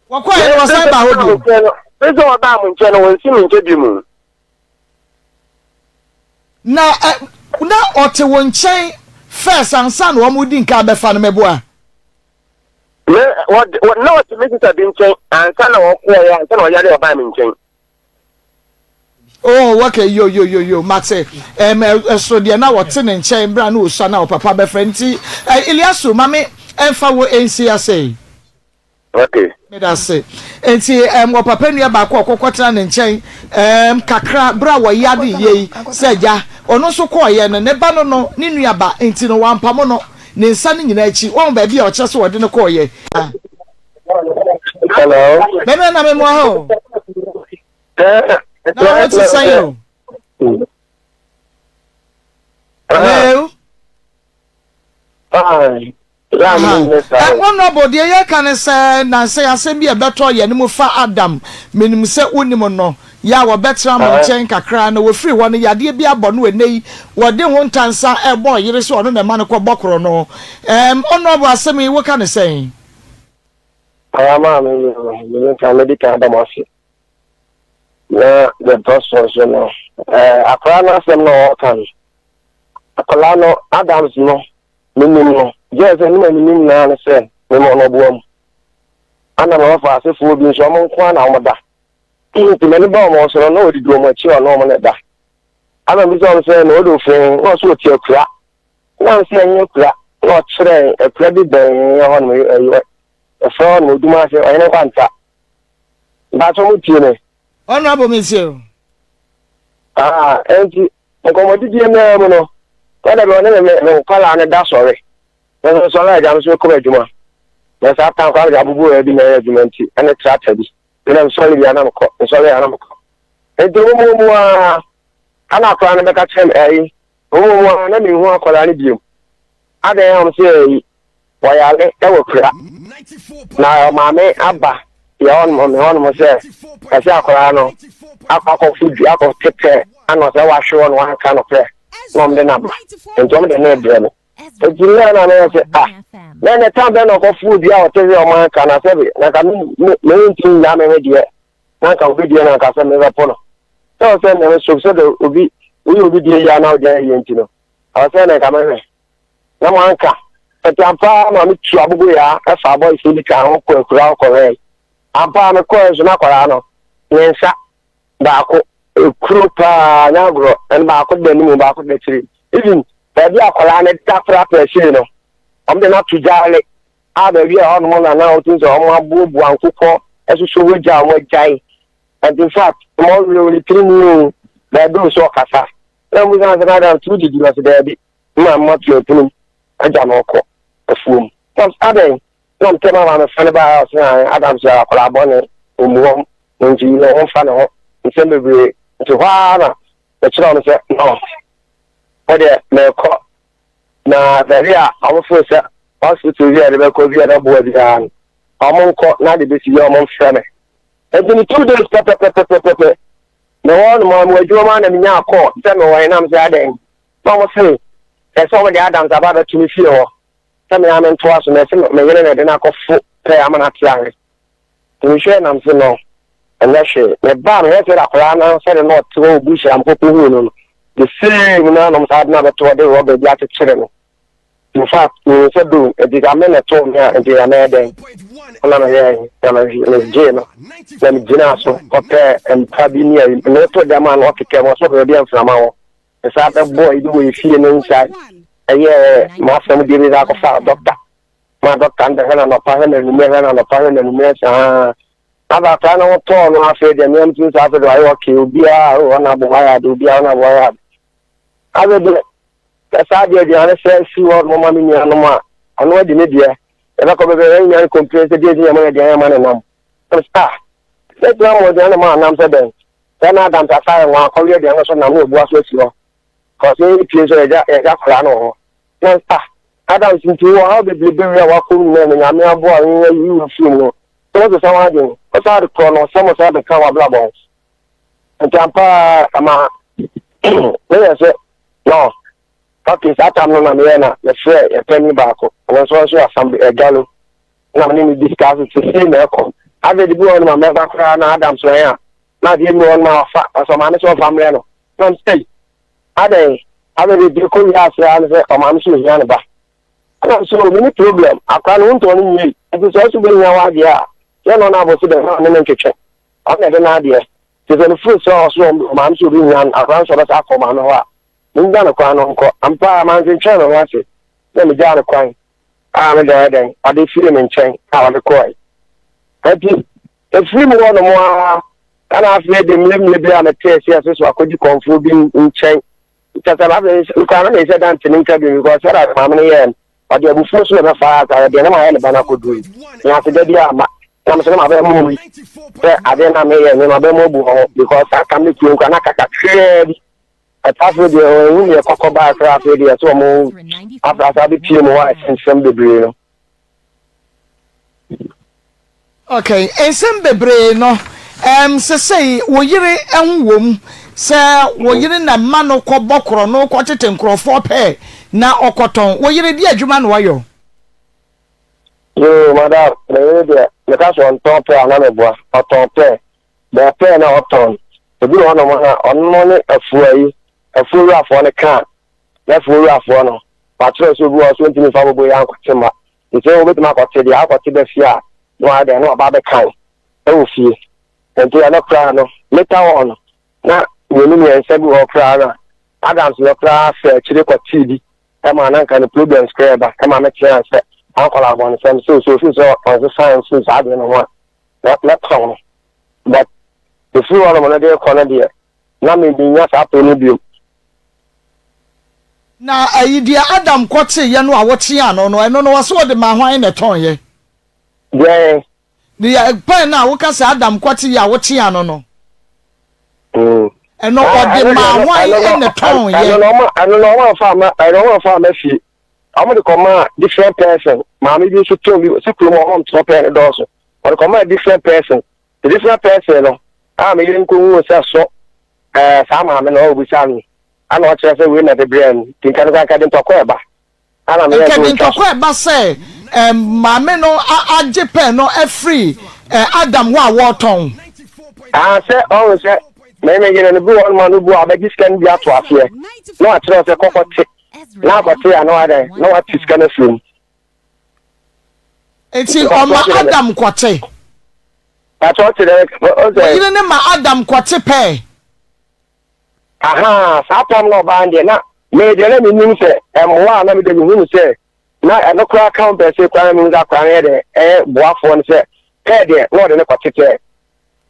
Wɔkɔeɛ no wɔsan baa hɔ biom. Se sɛ wɔbaa mo nkyɛn no wɔnsi me nkyɛn biom. Na ɛ na ɔte wo nkyɛn first ansa na wɔredi nka abɛfa no mɛboa? Me, wɔ, wɔ, na ɔte me sista bi nkyɛn ansa na ɔkɔɔeɛ, ansa na ɔyare ɔbaa me nkyɛn. Oh, okay, yo, yo, yo, yo, mate. Um, ɛsoro deɛ na wɔte ne nkyɛn berɛ a na ɔsua na ɔpapa bɛfrɛ nti, eh, Iliasu, ma me ɛmfa wo ɛnsi ase. Okay. Meda ase. Nti, um, ɔpapa nua baako a ɔkɔkɔ tena ne nkyɛn um, kakra berɛ a wɔyɛ ade yie yi sɛ agya, ɔno nso kɔɔyɛ no, ne ba no no, ne nua ba, nti no wampamo no. Ne nsa no nyinaa akyi. Woahu baabi a ɔkyerɛ sɛ wɔde no kɔeɛ? Hello. Bɛmɛ na memoa ha o. Na wo te sɛn o? Hello. Honorable, deɛ yɛka ne sɛ nansɛ asɛm bi a ɛbɛtɔ yɛn mu fa Adam, menim sɛ wonim no, Yɛ a wɔbɛtra mo nkyɛn kakra na wɔfiri hɔ no, yadeɛ bi abɔ no ɛnnɛ yi, wɔde ho ntansa rebɔ ɔyere sɛ ɔno na ɛma no kɔbɔ korɔno. Ɛɛm, Honourable, asɛm yi, woka no sɛn? Paa maame me me nka medi kan da mo ase na deɛ ɛtɔ so nso no ɛɛ akwadaa no asɛm na ɔreka no akwadaa no Adams no menim no gyɛɛ sɛ ne ma menim naa no sɛ mema ɔno ɔboa mu ana ma wɔfa asefoɔ bi nso ɔmo nko ara na ɔmo da Nti m'ani baa wɔn so no, na wɔdidi wɔn akyi a ɔne wɔn na ɛda. Ana mebisa wɔn sɛ, na wɔde ofiri he? Na ɔse ɔte akura. Na mese ɛnyɛ akura. Na ɔkyerɛɛ akura bi bɛn yɛn hɔ nom, ɛyɛ ɛfrɛ hɔ nom Odumase, Ɔhene Nkwanta. Mpakyɛ mo tie me? Honourable metie o. Ah, enti nkɔmmɔdidie no ara mu no, na dabi ɔne me me nkwadaa no da sɔre. Na sɛ sɔre a agya me so mekɔ m'adwuma. Na saa tan koraa mede aboboyaa bi na ɛyɛ adwuma nti, ɛne tractor bi. Me na mesɔre bia na mekɔ, mesɔre a na mekɔ. Nti wɔn mu ara, ana akwadaa no bɛka kyerɛ me ɛyi, wɔn mu ara na mehu akwadaa no biom. Adɛn a wɔn sɛ ɛyi, wɔyare ɛwɔ kura. Na maame aba yɛ hɔnom me hɔnom sɛ ɛsɛ akwadaa no akɔ akɔfo dua akɔ tetɛ ano sɛ wahwe hɔ no wanka no korɛ na wɔn de no aba. Nti wɔn de no rebrɛ me. Enti nna na meyɛ sɛ, ah, na ɛnɛ tam bɛn na ɔkɔforo dua a ɔte sɛ ɔman ka na sɛbe na nka merentumi nnya me me deɛ na nka obi deɛ na nka sɛ mebɛpo no. Sɛ ɔsɛ na meso sɛ de obi woyɛ obi deɛ yie a na wode ayɛ nti no, ɔsɛ na nka mehwɛ na manka. Ɛti ampa ara ma metu aboboyaa ɛfa abɔyefo bi ka ho kɔ akura hɔ kɔhwɛe. Ampa ara mekɔɛ nso na akwadaa no ne nsa baako. Ekuro paa, nyɛ agorɔ. Ɛna baako da anim, baako da akyire. Even baabi a akwadaa no da koraa pɛɛ no, wɔn de no ato gyaale a baabi a ɛhɔnom na na wotum sɛ wɔn aboaboa nkokɔ ɛsoso wɔ gya a wɔn agyae. And in fact, wɔn werɛ wɔ ne tirinwi o, baabi o sɛ ɔkasa. Na wɔn bisa sɛ madam tu didi ɔsɛ daabi. Na mma tu apunum agya na ɔkɔ afuom. Na adɛn? Na ntɛm a maame fa no baeɛ a ɔse ae Adam sɛ akwadaa bɔne ɔmmu wɔn nti na wɔmfa ne ho nsɛm bebree nti hɔ ara na mekyerɛw no sɛ no wo deɛ merekɔ na baabi a wɔforo sɛ hospital bi a yɛde bɛkɔ bi a ɛbɛboa biara no wɔn nkɔ na ade bɛsi yɛ wɔn mfrɛ me nti ne two days pɛpɛpɛpɛpɛ mewɔ no ma mewɔ adwuma mu a na menya akɔ sɛ mewɔ henam sɛ adɛn na wɔn se ɛsɛ wɔn de Adams aba abɛto me fie hɔ sɛ me ara mentoa so na ɛsɛ me yere na ɛde no akɔfo pɛɛ ama no ate ahe. Nti mehwɛɛ nam se no, ɛnyɛ hwee. Mebaa mehwɛ sɛ akwadaa no sɛde na ɔte hɔ wɔ bush a mekɔkɔ huu no no, the same na nom saa de no abɛto hɔ de rɔba bi akyekyere no. In fact, mehu sɛ do nti ka me na ɛtoo me a nti ka mɛyɛ dɛn? Ɛna meyɛɛ na megyee no na megyinaa so kɔpɛɛ mpa bi ne ayi meto dɛm a na ɔkeka mu ɔsɛ ɔpɛ baabi a mframa wɔ. Mesan bɛbɔɔ ebi wɔ efie no nsa ɛyɛɛ m'asɛm deɛ bi san kɔfaa dɔkta ma dɔkta no bɛhwɛ no anɔpa hwɛ no anwummerɛ hwɛ no anɔpa hwɛ no anwummerɛ saa aba akwadaa no ho tɔɔ no afei deɛ mmea mtum saa afei deɛ wayɛ ɔke obiara o ɔna abo wayɛ ade obiara ɔna abo wayɛ ade afei deɛ ɛsaa deɛ aduane sɛ si hɔ no ma me nuanom a ɔno adi ne deɛ yɛbɛkɔ bɛbɛ yɛn nyinaa complain sɛ deɛ ɛdi nyama yɛ aduane ama ne nam ɛm sɛ ah sɛ gyina mo aduane ma anam sɛ dɛn Sɛ na Adams asa ayɛ nwa akɔwe aduan no so nam na wabua so asi hɔ. Kɔs yɛn pie nso yɛgya yɛgya akwadaa no wɔ hɔ. Na ah Adams nti wɔ haw bebrebe wei a wakɔ mu nyinaa no Nyame aboa wo ayi wo afiri mu no sɛ wosesa w'adwen wosan de korɔ no sɛ mo san bɛka w'abrabɔ ho. Nti ampa ara ɛma meyɛ sɛ no okay saa tam no na meyɛ na mefrɛ yɛ panyin baako ɔno nso ɔnso yɛ assembly ɛgalo na me ne no discuss sɛ sei na ɛkɔ. Afei de bi wɔ hɔ no ma mɛba koraa na Adams wɛn a na adeɛ bi wɔ hɔ no ma ɔfa ɔsɛ ɔmaame sɛ ɔfa mmerɛ no na m sɛ adɛn afei de deɛ kɔ wie ase ara no sɛ ɔmaame sɛ ohia ne ba ɛna m sɛ o mini problem akora no wontɔn no nwie nti sɛ ɔso bɛhia wɔ adeɛ a yɛ na ɔno abɔ so dɛ na ɔne no ntwetwe ɔno na ɛde n'adeɛ nti sɛ no firi sɛ ɔso ɔmaame sɛ obɛhia no akora no sɛ ɔbɛsa akɔ ɔmaame hɔ a mengya no kwan no nkɔ ampa a mantwentwɛn me ho ase na megyaa no kwan a me deɛ ɔyɛ dɛn ɔde firii me nkyɛn a ɔde kɔɔe. Enti ɛfiri mu hɔ nom ara ɛna afei de mmerɛmmerɛ bi a metee sɛ ɛso so akɔdi kɔmfoɔ bi nkyɛn kyɛ sɛ afei nkora no menhyɛ da nte ne nka bi because sɛdeɛ maame no yɛɛ no ɔde abufuo so na ɛbɛfaa saa deɛ na mayɛ ne ba no akɔduru yi me ase da bi ama na mesɛ na mabɛyɛ mu yi sɛ adeɛ na meyɛ me mabɛyɛ mu abu hɔ because saa kam ne kuro nkora na kakakraa bi Ɛta afei deɛ wɔn ehu deɛ kɔkɔ baa koraa afei deɛ ɛsɛ wɔn afrasa bi pie mu hɔ a ɛsɛ nsɛm bebree no. Okay, nsɛm bebree no, um, sesei wo yere ho wom sɛ wo yere na mma no kɔbɔ korɔ no kɔtete nkurɔfoɔ pɛ na ɔkɔtɔn. Wo yere di adwuma na ɔyɔ? Yoo, madam, me yere deɛ, meka sɛ ɔntɔn pɛ a na meboa. Ɔtɔn pɛ. Bɛɛ pɛ na ɔtɔn. Ebi wɔ hɔnom a, ɔno ne afuo ayi, afuo wurafoɔ no ka a, na afuo wurafoɔ no, wakyerɛ sɛ obi wɔ hɔ sɛ ɔntumi mfa bobo yi ankɔte mma. Nti sɛ wobɛtumi akɔte deɛ, akɔte ba fie a, na wayɛ dɛn, na waba abɛkan wɔ fie. Nti ɛno koraa no, later on no, na mmienu mmiɛnsa bi wɔ hɔ koraa no a, Adams no koraa faa akyire kɔtee bi ma na nka ne problems koraa ɛba ma meteaa sɛ ankɔla abɔnesɛm sɛ sɛ ofiri sɛ ɔnsesa mfiri saa adeɛ no ho a, mɛpaw no. But ɛfiri hɔnom no de rekɔ no deɛ, na me mennya saa pɛ no bio. Na ayi deɛ Adam kɔteeɛ no a woteaa no no, ɛno no ɔse ɔde maa hwan na ɛtɔnyɛ? Deɛn? Deɛ pɛn no a woka sɛ Adam kɔteeɛ a woteaa no no, ɛno ɔde maa hwan na ɛtɔnyɛ? Ɛno no ɛno no ɔmo anfa ama ɛno ɔmo anfa ama fie. Ɔmo de kɔmaa different person. Maame bi nso tɔn bi sɛ kurom ɔmo ntɔn pɛn no dɔɔso. Ɔde kɔmaa different person. The different person no a me yere nkohuu sɛ so ɛɛ saa maame no ɔrebisa no ana ɔkyerɛ sɛ wei na ɛde brɛɛ no nti nka no koraa nka de ntɔkwa ɛba ana meyɛ Nka sɛ de ɔtwa so. ntɔkwa ɛba sɛ ɛɛ maame no agye pɛn no afiri ɛɛ Adam hɔ a wɔretɔn. Ah sɛ ɔhu sɛ me me yere no bi wɔ hɔ nom a no bu a ɔbɛgye sika no bi ato aseɛ na wakyerɛ sɛ kɔkɔ te na akɔte a na wadɛn na wate sika no afiri mu. Nti ɔma Adam kɔte. Wo yere no ma Adam kɔte pɛɛ. Ahaa, saa tam na ɔbaa no deɛ na me deɛ na menim sɛ mmoa a na mede mehu no sɛ na ɛno koraa ka ho pɛsɛ koraa na mehu sɛ akwadaa no yɛ dɛ ɛyɛ boafoɔ no sɛ pɛɛ deɛ na ɔde no kɔtetɛ.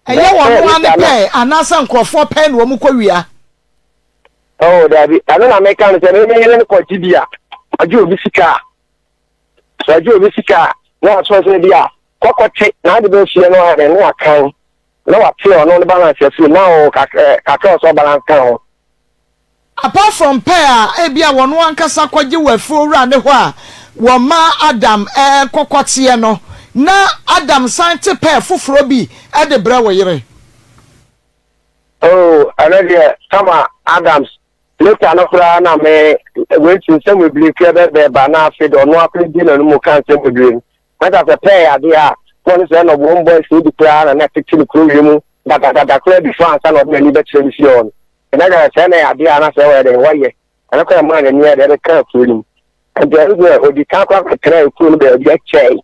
Ɛyɛ wɔn ara ne pɛɛ anaasɛ nkurɔfoɔ pɛɛ na wɔn kɔ wia? Oh, dabi, ɛno na meka no sɛ me me yere no kɔgye bi a, ɔgye obi sika a, ɔgye obi sika a, na wasɔ sɛ bi a kɔkɔte na ade bɛhyia no ayɛ dɛ na wakan na wate ɔno ne balance afiri na ɔwɔ kakra ɔsɛ ɔbalance ka ho. Apart from pɛ a ebia wɔn ankasa kɔgye wɔ afuo wura no hɔ a wɔma Adam kɔ kɔteɛ no, na Adam san te pɛ foforɔ bi de brɛ wo yere. Oh, ɛno deɛ sama Adams later no koraa na me wei ti nsɛm bebree kura bɛbɛɛ ba na afei de ɔno akora di n'ano mu ka nsɛm bebree no. Mɛka sɛ pɛɛ yɛ adeɛ a na ɔno sɛ ɛna wɔn boys no bi koraa na na tete no kuro wie mu dadadada koraa before ansa na ɔde n'ani bɛkyerɛ ne fie hɔ no. Ɛna kyerɛ sɛ na yɛ adeɛ a na sɛ wɔyɛ dɛn wɔyɛ. Ɛno koraa maa n'ani ayɛ dɛ ɛbɛkaa kuro no mu. Nti ɛno deɛ ɔdi kan koraa kɔtenaa kuro no baabi akyɛe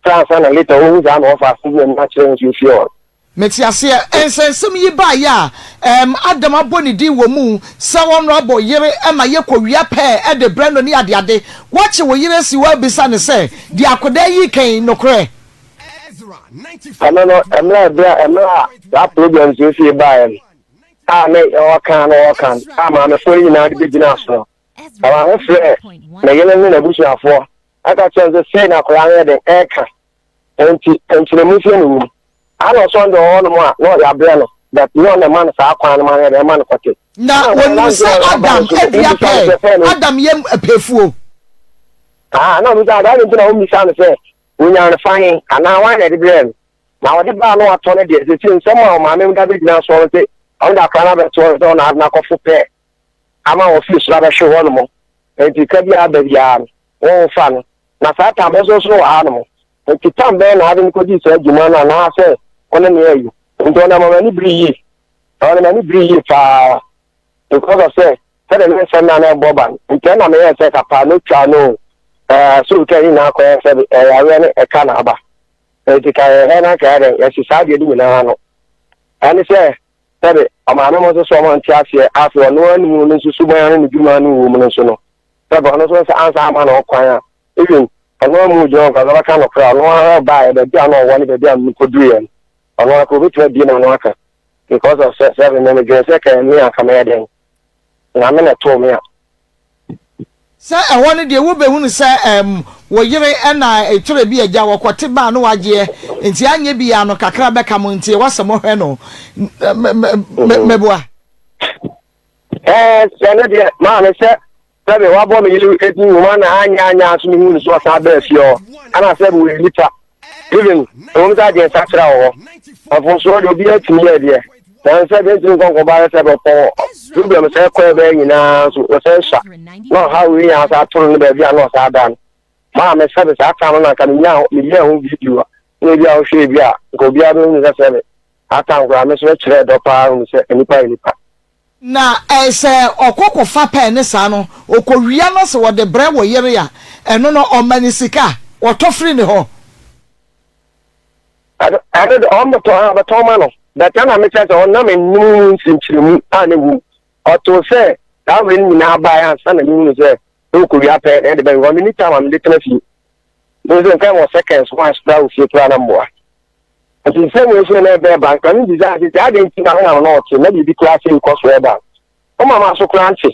koraa ansa na later ɔhu saa na ɔfa ase de n'ani akyerɛ nso fie hɔ no. Mete aseɛ. Nsɛnsɛm yi baeɛ a, ɛɛm, Adam abɔ ne din wɔ mu sɛ ɔno abɔ yere ma yɛkɔwia pɛɛ de brɛ no ne adeade. Woakye wo yere asi hɔ abisa no sɛ, Deɛ akodaa yi reka yi, nokorɛ? Ɛno no, mmerɛ a berɛ a mmerɛ a saa problems yi fie baeɛ no, a na ɔka na ɔka no, a maamefoɔ no nyinaa de bɛgyinaa so no, ɔmaame frɛɛ ne yere ne n'abusuafoɔ ɛka kyerɛ no sɛ sei na akwadaa no yɛ den ɛreka, nti nkyerɛmu sei na ɛwɔ mu. Ana ɔsɔn deɛ ɔwɔ hɔnom a na ɔyɛ no, but nyɛ ɔna ɛma no saa kwan no ma no yɛ dɛn ɛma no kɔte. Na wɔnim sɛ Adam adua pɛɛ, Adam yam pɛɛfuo. Ah, na ɔbisa, adɛn nti na wommisa no sɛ wɔnyaa no fa he, anaa hwan na ɛde brɛɛ no? Na ɔde baa na watɔ no deɛ, seesei nsɛm a ɔmaame no de abɛgyina soɔ no se ɔno de akwadaa no abɛto hɔ sɛ ɔna ade no akɔfo pɛɛ ama wɔfiri soro abɛhwe hɔ nom, enti ka biara ba biara no, wɔmfa no. Na saa tam nso nso wɔ ha nom. Enti tam bɛn na ade no kɔdii saa dwuma no anaasɛ ɔne ne ayi? Nti ɔnam ɔma ani bere yie. Ɔnam ani bere yie paa because of sɛ sɛdeɛ ne nsɛm no a na ɛbɔ ba no. Nti ɛna meyɛɛ sɛ kapaa no twa no ɛɛ so twa nyinaa kɔyɛ sɛ ɛyareɛ ne ɛka na aba. Enti ka yɛhwɛ na nka yɛ dɛn yɛsi saa deɛ no nyinaa no. Ɛne sɛ sɛbe ɔmaame mo nso so ɔmo nte aseɛ afei ɔno anim no nso suban ano ne dwuma no wɔ mu no nso no sɛbe ɔno nso sɛ ansa ama no ɔkwan a even ɔno amu gyina ɔkwan sɛ ɔbɛka nokorɛ a ɔno ara baeɛ baabi a na ɔwɔ ne baabi a mekɔduruiɛ no ɔno ara kora ɔbɛtumi abie n'ano aka because of sɛ sɛbe me medwene sɛ ka me a ka mɛyɛ dɛn na me na ɛtoo me a. Sɛ ɛhɔ no deɛ wobɛhunu sɛ ɛɛm wo yere na ɛtwerɛ bi agya wɔkɔte baa no wagyeɛ nti anyɛ biaa no kakra bɛka mo nti ɛwɔ sɛ mohwɛ no meboa. Ɛɛ sɛ no deɛ maame sɛ sɛbe wabɔ me yere edin nwoma na anyɛ anyɛ nso mehu no so ɔsan baa fie hɔ ana sɛbe wɔyɛ nipa even ɛwom sɛ adwene sakyera wɔ hɔ mfomsoɔ deɛ obiara tumi yɛ deɛ nanso sɛ bɛntumi nkɔ nkɔba yɛ sɛ bɛpɔ problem sɛ ɛkɔ ɛbɛyɛ nyinaa nso wɔsɛ sua na ɔha wei nyinaa sɛ atoro no baabi a na ɔsaa da no maa me sɛbe saa tam no na nka menya meyɛ ho video a na ebi a wohwɛ ebi a nka obiara bɛhu sɛ sɛbe saa tam koraa me so kyerɛ dɔ paa hu sɛ nnipa yɛ nipa. Na sɛ ɔkɔ kɔfa pɛɛ ne saa no, ɔkɔwia na sɛ ɔde brɛ wo yere a, ɛno no ɔma no sika a, ɔtɔ firi ne hɔ. Ɛno de ɔmmɔtɔ a ɔbɛtɔn ma no, but ɛna mekyerɛ sɛ ɔnam nnwom mu nkyerɛkyerɛmu a na ɛwɔ mu. Ɔtoo sɛ saa wei no nyinaa baeɛ ansa na mehunu sɛ na ɔkɔwia pɛɛ na ɛde bɛ because menni time a mede tena fie. Me nso nka wɔ seconds once koraa wɔ fie koraa na mmoa. Nti nsɛm wei sɛ na ɛbɛɛ ba nka me bisa sɛ sɛ adɛn nti na hena na ɔte na biribi koraa sɛ nkɔ so ɛba. Ɔma ma so koraa nte.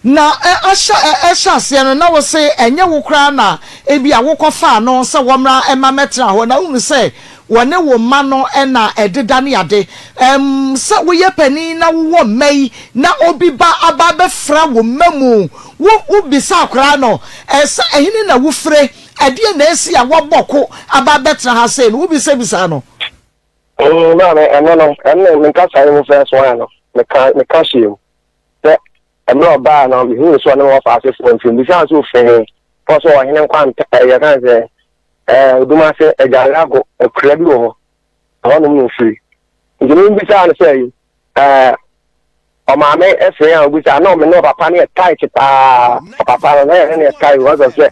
Na ahyɛ ɛhyɛ aseɛ no na wo se ɛnyɛ wo koraa na ebia wokɔfaa no sɛ wɔmmra mma mmɛtena hɔ na wohunu sɛ wɔne wo mma no na ɛdeda ne ade. Ɛm sɛ woyɛ panin na wowɔ mma yi na obi ba aba abɛfra wo mma mu, wo wobisa akwadaa no sɛ ɛhene na wofire, ɛdeɛn na asi a woabɔ ko aba abɛtena ha sei no, wobisabisaa no? Mm, maame, ɛno no, ɛno me nkasa yi mu first one no, meka meka hyɛ mu sɛ mmerɛ ɔbaa no mehuu sɛ ɔne wɔfa asefoɔ nti mebisaa sɛ ɔfiri he, ɔsɛ sɛ ɔhene nkwanta ɛɛ yɛka ne sɛ ɛɛ Odumase Agyalago akura bi wɔ hɔ, ɛhɔnom na ɔfiri. Nti mebisaa no sɛ ɛɛ ɔmaame ɛfiri a ɔbisaa na ɔme ne ɔpapa no yɛ tight paa, ɔpapa no na yɛne no yɛ tight because of sɛ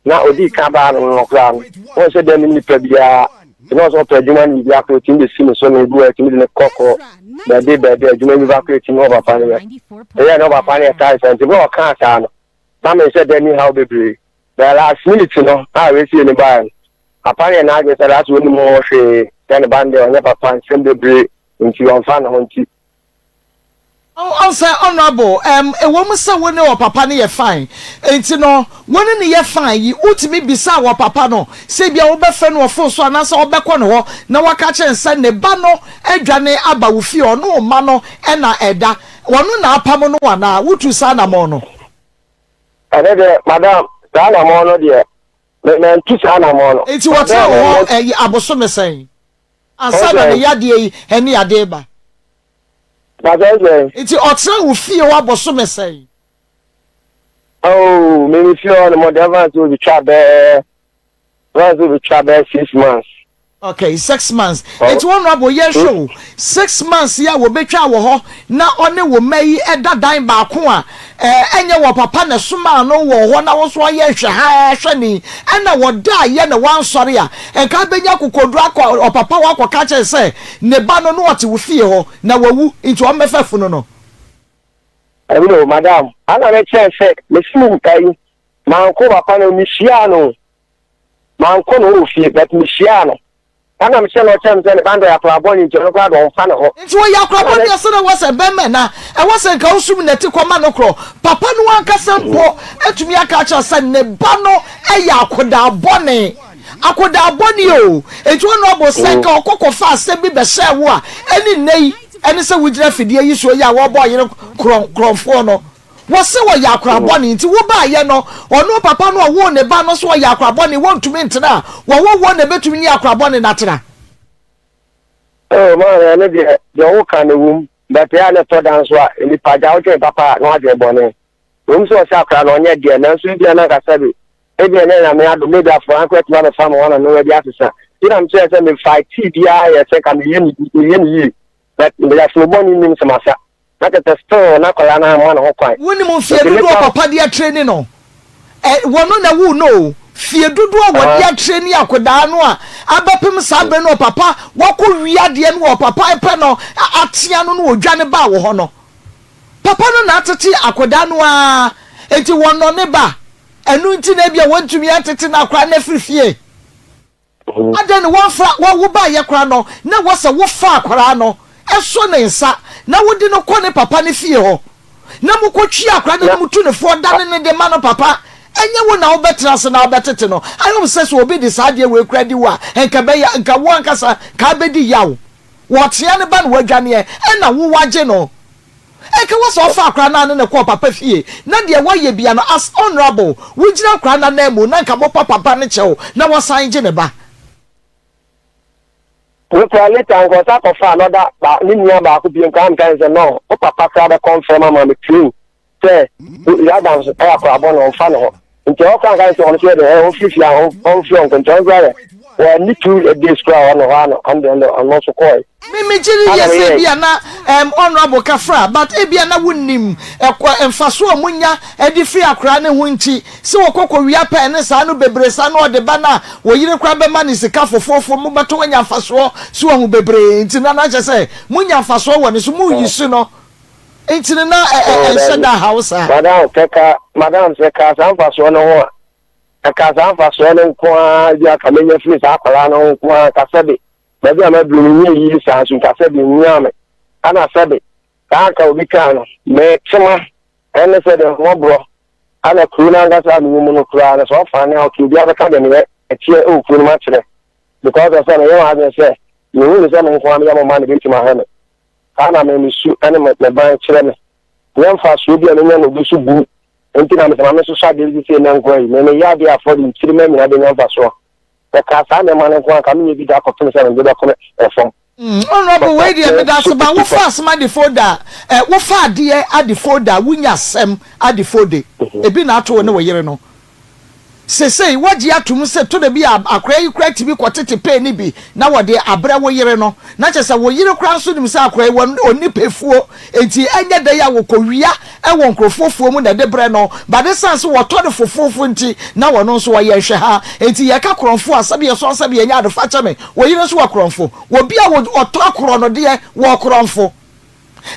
na ɔdii kan baa no no koraa no, wɔn sɛ dɛm nipa biara. Nti na ɔsɛ ɔpɛ adwuma no biribi akɔ ɛtumi bɛsi ne so na ebi wɔ ɛtumi de ne kɔkɔ baabi baabi adwuma bi baako ɛtumi wɔ papa no yɛ. Ɛyɛ na ɔpapa no yɛ tae saa nti berɛ ɔkaa saa no na me nhyɛ da ni haw bebree. But last minute no a wesie no baeɛ no papa no yɛ n'adwene sɛ last ɔnim ho hwee sɛ ne ba no deɛ ɔnyɛ papa nsɛm bebree nti ɔmfa ne ho nti. Ɔn sɛ honourable ɛm ɛwɔ mu sɛ wo ne ɔpapa no yɛ fine nti no wo ne no yɛ fine yi wotumi bisaa ɔpapa no sɛ ebia wobɛfrɛ no wɔ phone so anaasɛ wobɛkɔ ne hɔ na waka akyerɛ no sɛ ne ba no adwane aba wo fie ɔne wo mma no na ɛda ɔno na apam no anaa wotu saa anamɔn no? Ɛno deɛ madam saa anamɔn no deɛ me mantu saa anamɔn no. Nti wɔtena wo hɔ ɛyi abosome sɛn ansa na ne yadeɛ yi ɛne adeɛ reba? Pastor sɛ. Nti ɔtena wo fie hɔ abosome sɛn? Oh, me me fie hɔ no mo de ɛfa nso obi twa bɛɛ, ɛfa nso obi twa bɛɛ six months. Okay, six months. Nti wɔn abo yɛn hwɛ o, six months yi a wɔbɛtwa wɔ hɔ na ɔne wo mma yi ɛda dan baako a ɛɛ ɛnyɛ wɔ papa na ɛsomaa no wɔ hɔ na wɔn nso ayɛ nhwɛ ha ɛhwɛ ne ɛna wɔda yɛ na wɔansɔre a nka abɛnya akokoduro akɔ ɔpapa hɔ akɔka kyerɛ sɛ Ne ba no na ɔte wo fie hɔ na wawu nti ɔmmɛfa funu no. Hello madam, ana me kyerɛ sɛ mesi me ayi manko papa no me hyiaa no manko no wɔ fie but me hyiaa no ana me hyɛ no ɔkyerɛ me sɛ ne ba no deɛ ɔyɛ akwadaa bɔne nti ɔno koraa deɛ ɔmfa ne ho. Nti ɔyɛ akwadaa bɔne ɛsɛ na ɛwɔ sɛ bɛmɛ na ɛwɔ sɛ nka wosum nɛte kɔma no korɔ papa no ankasa mpo atumi aka akyerɛ sɛ ne ba no yɛ akwadaa bɔne. Akwadaa bɔne oo, enti honourable sɛ nka ɔkɔ kɔfa asɛm bi bɛhyɛɛ wo a, ɛne nnɛ yi, ɛne sɛ wogyina fidie yi soɔ yi a wɔrebɔ ɔyere korɔn korɔnfoɔ no, wɔse ɔyɛ akwadaa bɔne, nti wobaeɛ no, ɔno papa no a ɔwoo ne ba no nso ɔyɛ akwadaa bɔne, wɔntumi ntena a, wɔwɔ woɔ na ɛbɛtumi ne akwadaa bɔne no atena? Oh maame ɛno deɛ deɛ woka no wom but ɛyɛ a na ɛtɔ da nso a nnipa gya wodwene papa a na wadwene bɔne. Ɛwom sɛ ɔsɛ akwadaa no ɔnyɛ deɛ nanso ebia na anka sɛbe ebia ɛnyɛ Nyame adom na ebia afɔre anka atumi abɛfa me hɔ na nnoɔma bi asesa. Nti na mekyerɛɛ sɛ me fightii biara yɛ sɛ nka meyɛ ne meyɛ ne yie but yafunu bɔne nnim sɛ masa na kyerɛ sɛ still na akwadaa no amma ne ho kwan. Wonim mfeɛ Nti dodoɔ meka papa de atreni no? Ɛ, wɔno na woo no o. Fie dodoɔ a wɔde atreni akwadaa no a abɛpem saa berɛ no ɔpapa wakɔ wia adeɛ no ɔpapa pɛ no atea no na ɔdwane baa wɔ hɔ no. Papa no na atete akwadaa no ara, enti wɔnnɔ ne ba. Ɛno nti na ebia wɔntumi antete no akwadaa no afiri fie. Adɛn na wɔmfa wo wo baeɛ koraa no, na ɛwɔ sɛ wofa akwadaa no sɔ ne nsa na wode no kɔ ne papa no fie hɔ, na mokɔtwi akwadaa no na motu no foɔ dane no de ma no papa. Ɛnyɛ wo na wobɛtena ase na wobɛtete no. I hope sɛ sɛ obi de saa adeɛ wei koraa di wo a, nka ɛbɛyɛ, nka wo ankasa nka abɛdi yaw. Wɔtea ne ba na wadwaneɛ ɛna wo wagye no. Ɛnka wɔ sɛ ɔfa akora no a ne no kɔɔ papa fie na deɛ wayɛ bia no as honourable wo gyina akora no anan mu na nka mo pa papa no kyɛw na wasan gye ne ba. Me koraa later nka ɔsan kɔfaa another ba ne nua baako bio nka meka ne sɛ no wo papa koraa bɛ confirm ama me clean sɛ Adams ɛyɛ akwadaa bɔne ɔmfa ne ho nti ɛhɔ koraa nka ne sɛ ɔno nso yɛ dɛ ɛ ɔmfiri fie a ɔmfiri ɔnkɔ nti ɔno koraa yɛ wɔanni two days koraa ɔno hɔ ano ɔno deɛ ɔno nso kɔɔe. Me me gye di yie sɛ ebia na ɛɛm honourable kafra but ebia na wo nim ɛkɔ mfasoɔ a ɔmo nya ɛde firi akwadaa no ho nti sɛ wɔkɔ kɔ wia pɛɛ ne saa no bebree saa na ɔde ba no a wɔ yere koraa bɛma no sika fofoofo mo bɛtɔ anya mfasoɔ so wahu bebree nti na na kyɛ sɛ mo nya mfasoɔ wɔ ne so mo yi so no Nti no na Oh, ɛnhyɛ dabi. da haw saa. Madam, sɛ ka, madam, sɛ ka saa mfasoɔ no ho a, ɛka saa mfasoɔ no nko ara bi a ka menya firi saa akwadaa no ho nko ara, nka sɛbe, baabi a maduru no nyɛ yie saa nso, nka sɛbe nnya me. Ɛna sɛbe, saa nka obi kaa no, me tema ɛne sɛbe mmɔborɔ, ɛna kuro no ankasa a mewɔ mu no koraa no, sɛ ɔfa ne a, ɔka obiara bɛka deɛ meyɛ ɛteɛ ɛwɔ kuro no mu akyerɛ. Because of sɛ meyɛ wɔn adwene sɛ, mehu ne sɛ me nko ara meyɛ mo mma na ɛbɛtumi ahwɛ me. Saa na me me su ne me me ban kyerɛ me. Nyɛ mfasoɔ bi a menya no obi so bu nti na mesɛ ma me sosɔ adeɛ bi sesei na nko ayi me meyɛ adeɛ a afɔre nkyirimma nyinaa bɛnya mfasoɔ. Sɛ kaa saa nneɛma no nko a nka menyɛ bi da kɔpem sɛ mede bɛko me fam. Honourable wei deɛ medase ba wofa asɛm ade folder a eh, wofa adeɛ ade folder a wonya asɛm ade folder ebi na ato wo ne wo yere no. Sesei woagye atom sɛ tɔ da bi a akwadaa yi koraa tumi kɔtete pɛɛ no bi na wɔde abrɛ wo yere no, na kyerɛ sɛ wo yere koraa nso nim sɛ akwadaa yi wɔ ɔnni pɛfuo, enti ɛnyɛ dɛn a wɔkɔwia wɔ nkurɔfoɔ fuo mu na ɛde brɛ no, but ɛsiane sɛ wɔtɔ no fofoofo nti na ɔno nso ɔyɛ nhwɛha. Enti yɛka korɔmfoɔ a, sɛbe yɛsɔn sɛbe yɛnyɛ ade, fa kyɛ me, wo yere nso wɔ korɔmfo. Obi a ɔtɔ akorɔnodeɛ wɔ korɔmfo.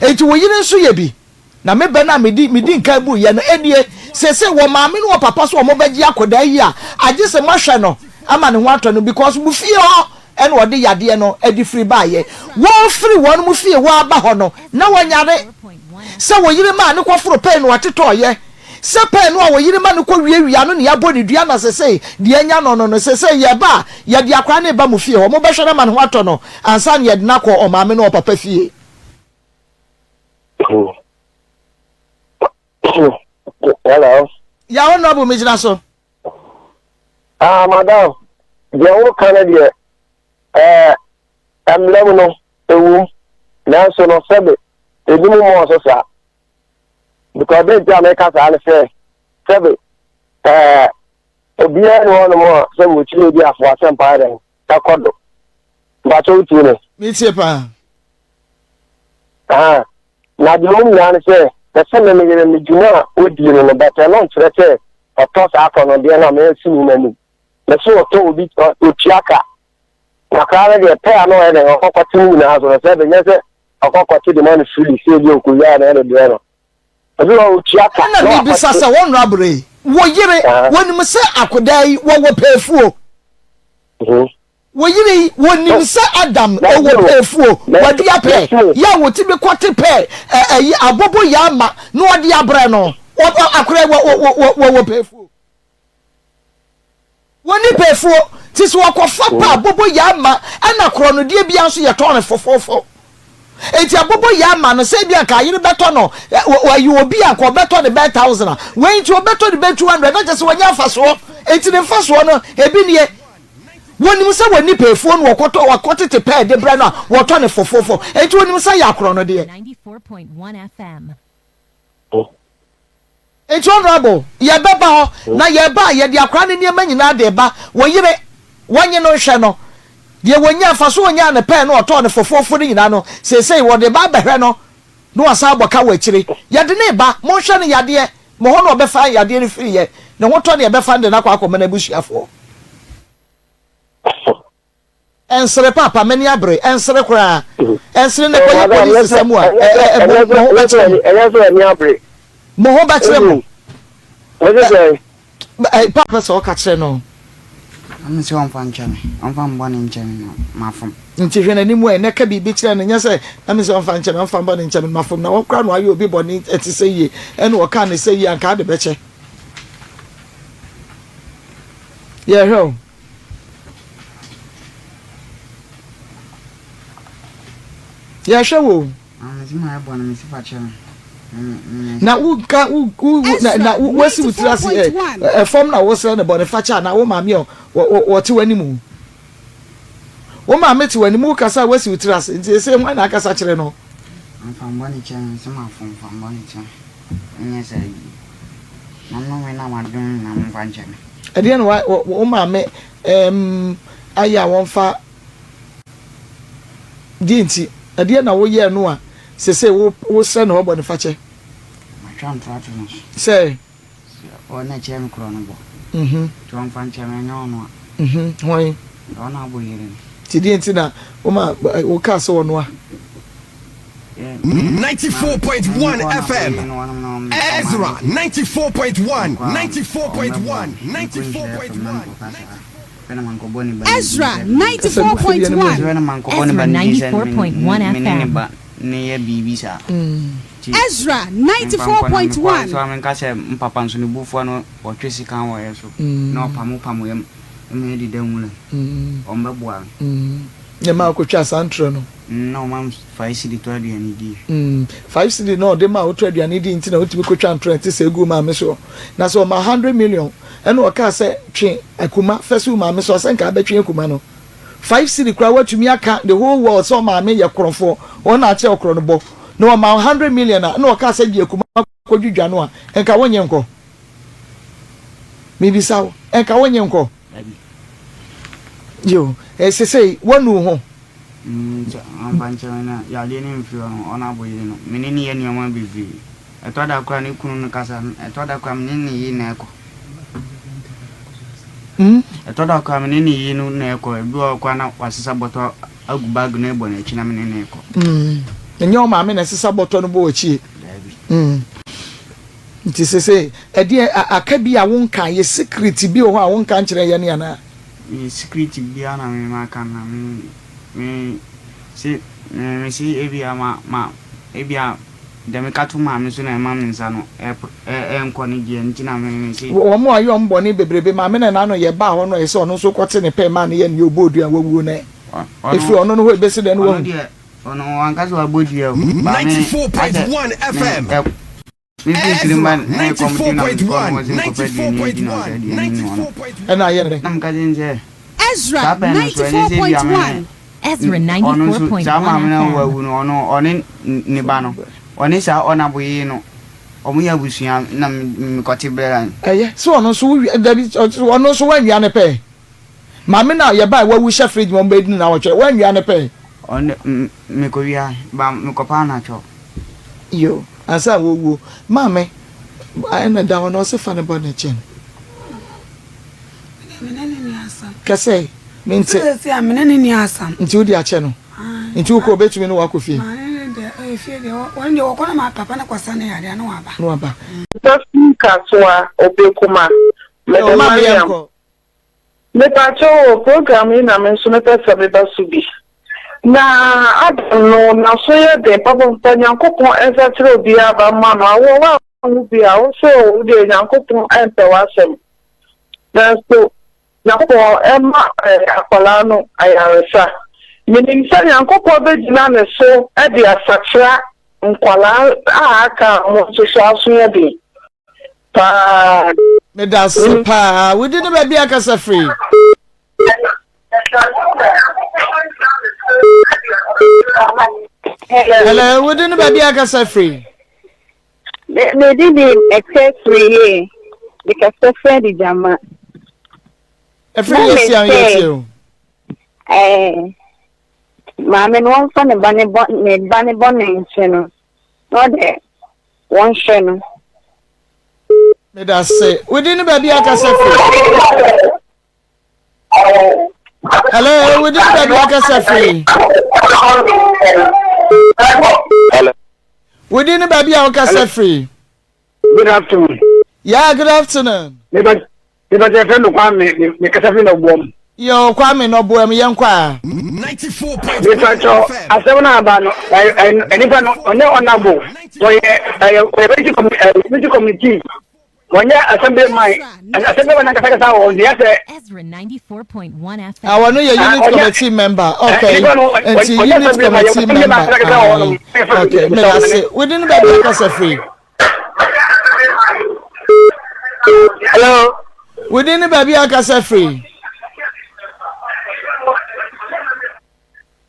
Enti wo yere nso yɛ bi. Na me bɛ no a medi medi nkan buiɛ no, nie, seesei wɔ maame ne wɔ papa so wɔn bɛgye akwadaa yi a, agye sɛ moahwɛ no ama ne ho atɔ no because mo fie hɔ na ɔde yadeɛ no de firi baeɛ. Wɔfiri wɔn mo fie hɔ aba hɔ no, na wɔnyare. Sɛ wɔ yere maa no kɔforo pɛn no ɔtetɔeɛ. Sɛ pɛn no a wɔ yere ma no kɔ wiawia no na yɛabɔ no dua na sesei deɛ anya no no no, sesei yɛba a, yɛde akwadaa no reba mo fie hɔ. Mobɛhwɛ no ama ne ho atɔ no ansa na yɛde no akɔ ɔmaame ne ɔpapa fie. Hello. Ya honorable me gyina so. Ah madam, deɛ woka no deɛ ɛɛ eh, mmerɛ mu no ɛwom nanso no sɛbe ebinom mmɔɔ so saa because deɛ nti a meka saa no sɛ sɛbe ɛɛ eh, obiara ne hɔnom a sɛ wɔkyiri obi afoa sɛ mpae dɛn ɛkɔ do mpakyɛ wotie me. Metie paa. Ahaa, na deɛ ɔwɔ mu nyinaa ne sɛ, ɛsɛ me meyere me dwuma a ɔdie no no, but ɛno nkyerɛ sɛ ɔtɔ saa akɔnnɔdeɛ no a masi me n'anim. Mese ɔtɔ obi, ɔtua ka. Na koraa no deɛ, pɛ a na ɔyɛ dɛn, ɔkɔ kɔte ne nyinaa so no, sɛ ɛbɛnyɛ sɛ ɔkɔ kɔte de ma no freely, sɛ ebi ɔkɔwia na ɛde brɛ no. Obi wɔ hɔ ɔtua ka Ɛna na mebisa wakɔte. sɛ, Honourable yi, wo yere, wɔnim sɛ akodaa yi wɔwɔ pɛɛfuo? Wo yere yi, wɔnim sɛ Adam wɔ pɛɛfuo, wadua pɛɛ, yɛ a wɔtumi kɔte pɛɛ, ɛyi, abobo yɛ ama na ɔde abrɛ no. Akora yi, wɔwɔ pɛɛfuo. Wɔnni pɛɛfuo, nti sɛ wɔkɔfa pɛ abobo yɛ ama, ɛna korɔnodeɛ biara nso yɛtɔn no fofoofo. Enti abobo yɛ ama no, sɛ ebia nka ayere bɛtɔ no, ɛyɛ obi a nka ɔbɛtɔ no bɛyɛ thousand a, wei nti ɔbɛtɔ no bɛyɛ 200, na kyerɛ sɛ wanya mfasoɔ. Enti ne mfasoɔ no, ebi nie. Wɔnim sɛ wɔnni pɛɛfuo na wɔkɔtɔ wɔkɔtete pɛɛ de brɛ no a, wɔtɔ no fofoofo. Enti wɔnim sɛ ɛyɛ akorɔno deɛ. Enti Honourable, yɛbɛba hɔ, na yɛba a, yɛde akwadaa no nneɛma nyinaa de reba. Wo yere, wɔnye no nhwɛ no. Deɛ wɔnyaa, mfasoɔ a ɔnyaa no pɛɛ no a ɔtɔɔ no fofoofo no nyinaa no, seesei wɔde reba abɛhwɛ no na wasan abɔ ka wɔ akyire. Yɛde no reba, monhwɛ no yadeɛ, mo hɔ na ɔbɛfa yadeɛ no firiiɛ, ne ho tɔ no yɛbɛfa no de no akɔ akɔma n'abusuafoɔ. Ɛnsere paapa, m'ani abere, ɛnsere koraa, ɛnsere na ɛkɔyɛ polisi sɛm a, ɛ ɛ mo mo ho bɛkyerɛ mo. Ɛnyɛ sɛ ani abere. Mo ho bɛkyerɛ mo. Ɛsɛ sɛ. Ɛ paapa sɛ ɔka kyerɛ no. Ɔno sɛ ɔmfa nkyɛ me, ɔmfa me bɔne nkyɛ me na mafom. Nti hwɛ n'anim ɛ, na ka biribi kyerɛ no, nyɛ sɛ, na me sɛ ɔmfa nkyɛ me, ɔmfa me bɔne nkyɛ me na mafom, na wɔn koraa na wɔayɛ obi bɔne ɛte sɛ yie, ɛna ɔkaa no sɛ yie, anka ade bɛkyɛ. Yɛhwɛ o. Yɛhwɛ wo o. Na wo ka wo wo na na woasi wo tiri ase ɛ ɛfam na wosrɛ no bɔne fakyɛ anaa wo maame a wɔte w'anim o. Wo maame te w'anim wokasa a woasi wo tiri ase nti ese hwan na akasa kyerɛ no. Mfa bɔne kyɛ me sɛ mafom fa bɔne kyɛ me nyɛ saa bio na nnome no a madome no nyinaa momfa nkyɛ me. Ɛdeɛn na wo maame ɛɛm ayɛ a wɔmfa deɛ nti ɛdeɛn na woyɛɛ no a sesei wo wosrɛ ne hɔ bɔnefakyɛ? Matwa ntorɔ ato no so. Sɛ? Sɛ ɔno na ɛkyerɛ me korɔ no bɔ. Nti ɔmfa nkyɛ me, ɛnyɛ ɔno a. Hwan? Ɔno abɔ yere no. Nti deɛ nti na woma wokaa sɛ ɔno a? 94.1 FM Ezra 94.1 94.1 94.1. Ezra 94.1. Ezra 94.1 FM. Ezra 94.1. Menka sɛ mpapa nso ne bufoɔ no ɔtwe sika wɔ yɛ so na ɔpamo pamo yɛ ma yɛdeda nwura mu ɔmbɛboa me. Ne ma ɔkɔtwaa saa ntorɔ no. Na ɔma me 5 cedi tɔ aduane di. 5 cedi na ɔde ma wotɔ aduane di nti na wotumi kɔtwa ntorɔ a ɛte sɛɛ guu maame soɔ. Na sɛ ɔma 100 million ɛna ɔkaa sɛ twe akuma fɛ si wo maame so a sɛ nka abɛtwe akuma no. 5 cedi koraa woatumi aka the whole world sɛ ɔmaame yɛ korɔmfoɔ ɔno na akyerɛ ɔkorɔ no bɔ. Na ɔma wo 100 million a ɛna ɔkaa sɛ gye akuma kɔdwidwa no a nka wonnye nkɔ. Mebisa wo. Nka wonnye nkɔ? Dabi. Yo, sesei woanu wo ho? Sɛ ɔmfa nkyɛ me na yadeɛ no mfiri hɔ no, ɔno abɔyere no, me ne no yɛ nneɛma bebree. Ɛtɔ da koraa ne kunu no kasa no, ɛtɔ da koraa me ne ne yere na ɛkɔ. Ɛtɔ da koraa me ne ne yere no na ɛkɔ. Ebi wɔ hɔ koraa na wasesa bɔtɔ agu bag no bɔ n'akyi na me ne no rekɔ. Ɛnyɛ wo maame na ɛsesa bɔtɔ no bɔ w'akyi? Daabi. Nti sese ɛdeɛ aka bi a wonka, yɛ secret bi wɔ hɔ a wonka nkyerɛ yɛn anaa? Me secret biara na me maka na me me se me me se ebia ma ma ebia deɛ meka to maame so na ɛma me nsa no ɛp ɛ ɛnkɔ ne deɛ nti na me me se. Wɔn a ɔyɛ wɔn bɔne bebrebe maame na n'ano yɛ baa hɔ no ɛsɛ ɔno nso kɔte ne pɛ maa no yɛ nea ɔbɔɔ dua wawuo no ɛ ɛfiri ɔno no hɔ ɛbɛsi dɛn no Ɔno wahu. deɛ ɔno wanka sɛ wabɔ dua o ba me asɛ me ɛ. Ezra 94.1 94.1 94.1. Ɛna ayɛ no dɛn? Ezra 94.1. Ezra 94.1 saa maame no FM. wawu no ɔno ɔne ne ba no ɔne saa ɔnabo yi no ɔmo yɛ abusua na mekɔte brɛ no. Ɛyɛ sɛ ɔno nso wowia dabi ɔno nso wanwia ne pɛɛ maame no a yɛbae wawu hyɛ fridge mu ɔmo bɛdi no naawɔtwe wanwia ne pɛɛ. Ɔno mekɔwia ba mekɔpa anatwɔ. Yo ansa wowuo maame ɛna da hɔ no ɔse fa ne bɔne kyɛ no. Kɛsɛ mente. Nti wode akyɛ no nti wokɔ obetumi ne wakɔ fie. Na waba. Safiri Kasoa Obekuma mede Mariam Mepakyɛw o program yi na me nso mepɛ sɛ meba so bi na Adam no naso yɛ den papapapa Nyankopɔn nsakyera obiara ba mma no awoɔ woanwo bi a wose o wodeɛ Nyankopɔn mpɛ w'asɛm nanso Nyankopɔn mma akwadaa no ayaresa menim sɛ Nyankopɔn bɛgyina ne so de asakyera nkwadaa a aka a wɔn nso so aso yɛ den paa. Medase paa. Wodi ne baabi akasa firi. Hello, wodi ne baabi akasa firi. Medi di ɛkyɛ firi yie. Mekasa firi adi gyama. Ɛfiri yɛ si an yɛ tie o. Ɛɛ maame no wɔmfa ne ba ne bɔ ne ba ne bɔ ne nkyɛn no na ɔde wɔnhwɛ no. Meda se. Wodi ne baabi akasa firi. Hello, wodi ne baabi akasa firi. Hello. Wodi ne baabi a wokasa firi. Good afternoon. Yeah, good afternoon. Meba meba sɛ fɛn mi Kwame me kasa fi na ɔboam. Yo, Kwame na ɔboam yɛn kɔ a. Mepa kyɛw asɛm no aba no nipa no ɔnyɛ ɔnabo ɔyɛ ɛyɛ ɔyɛ community committee wɔnyɛ assembly man assembly man nankasa wɔ nti yɛ sɛ. Ah, wɔn yɛ unit committee member okay nti unit committee member ayi okay meda ase within baabi akasa firi. Hello. Within baabi akasa firi.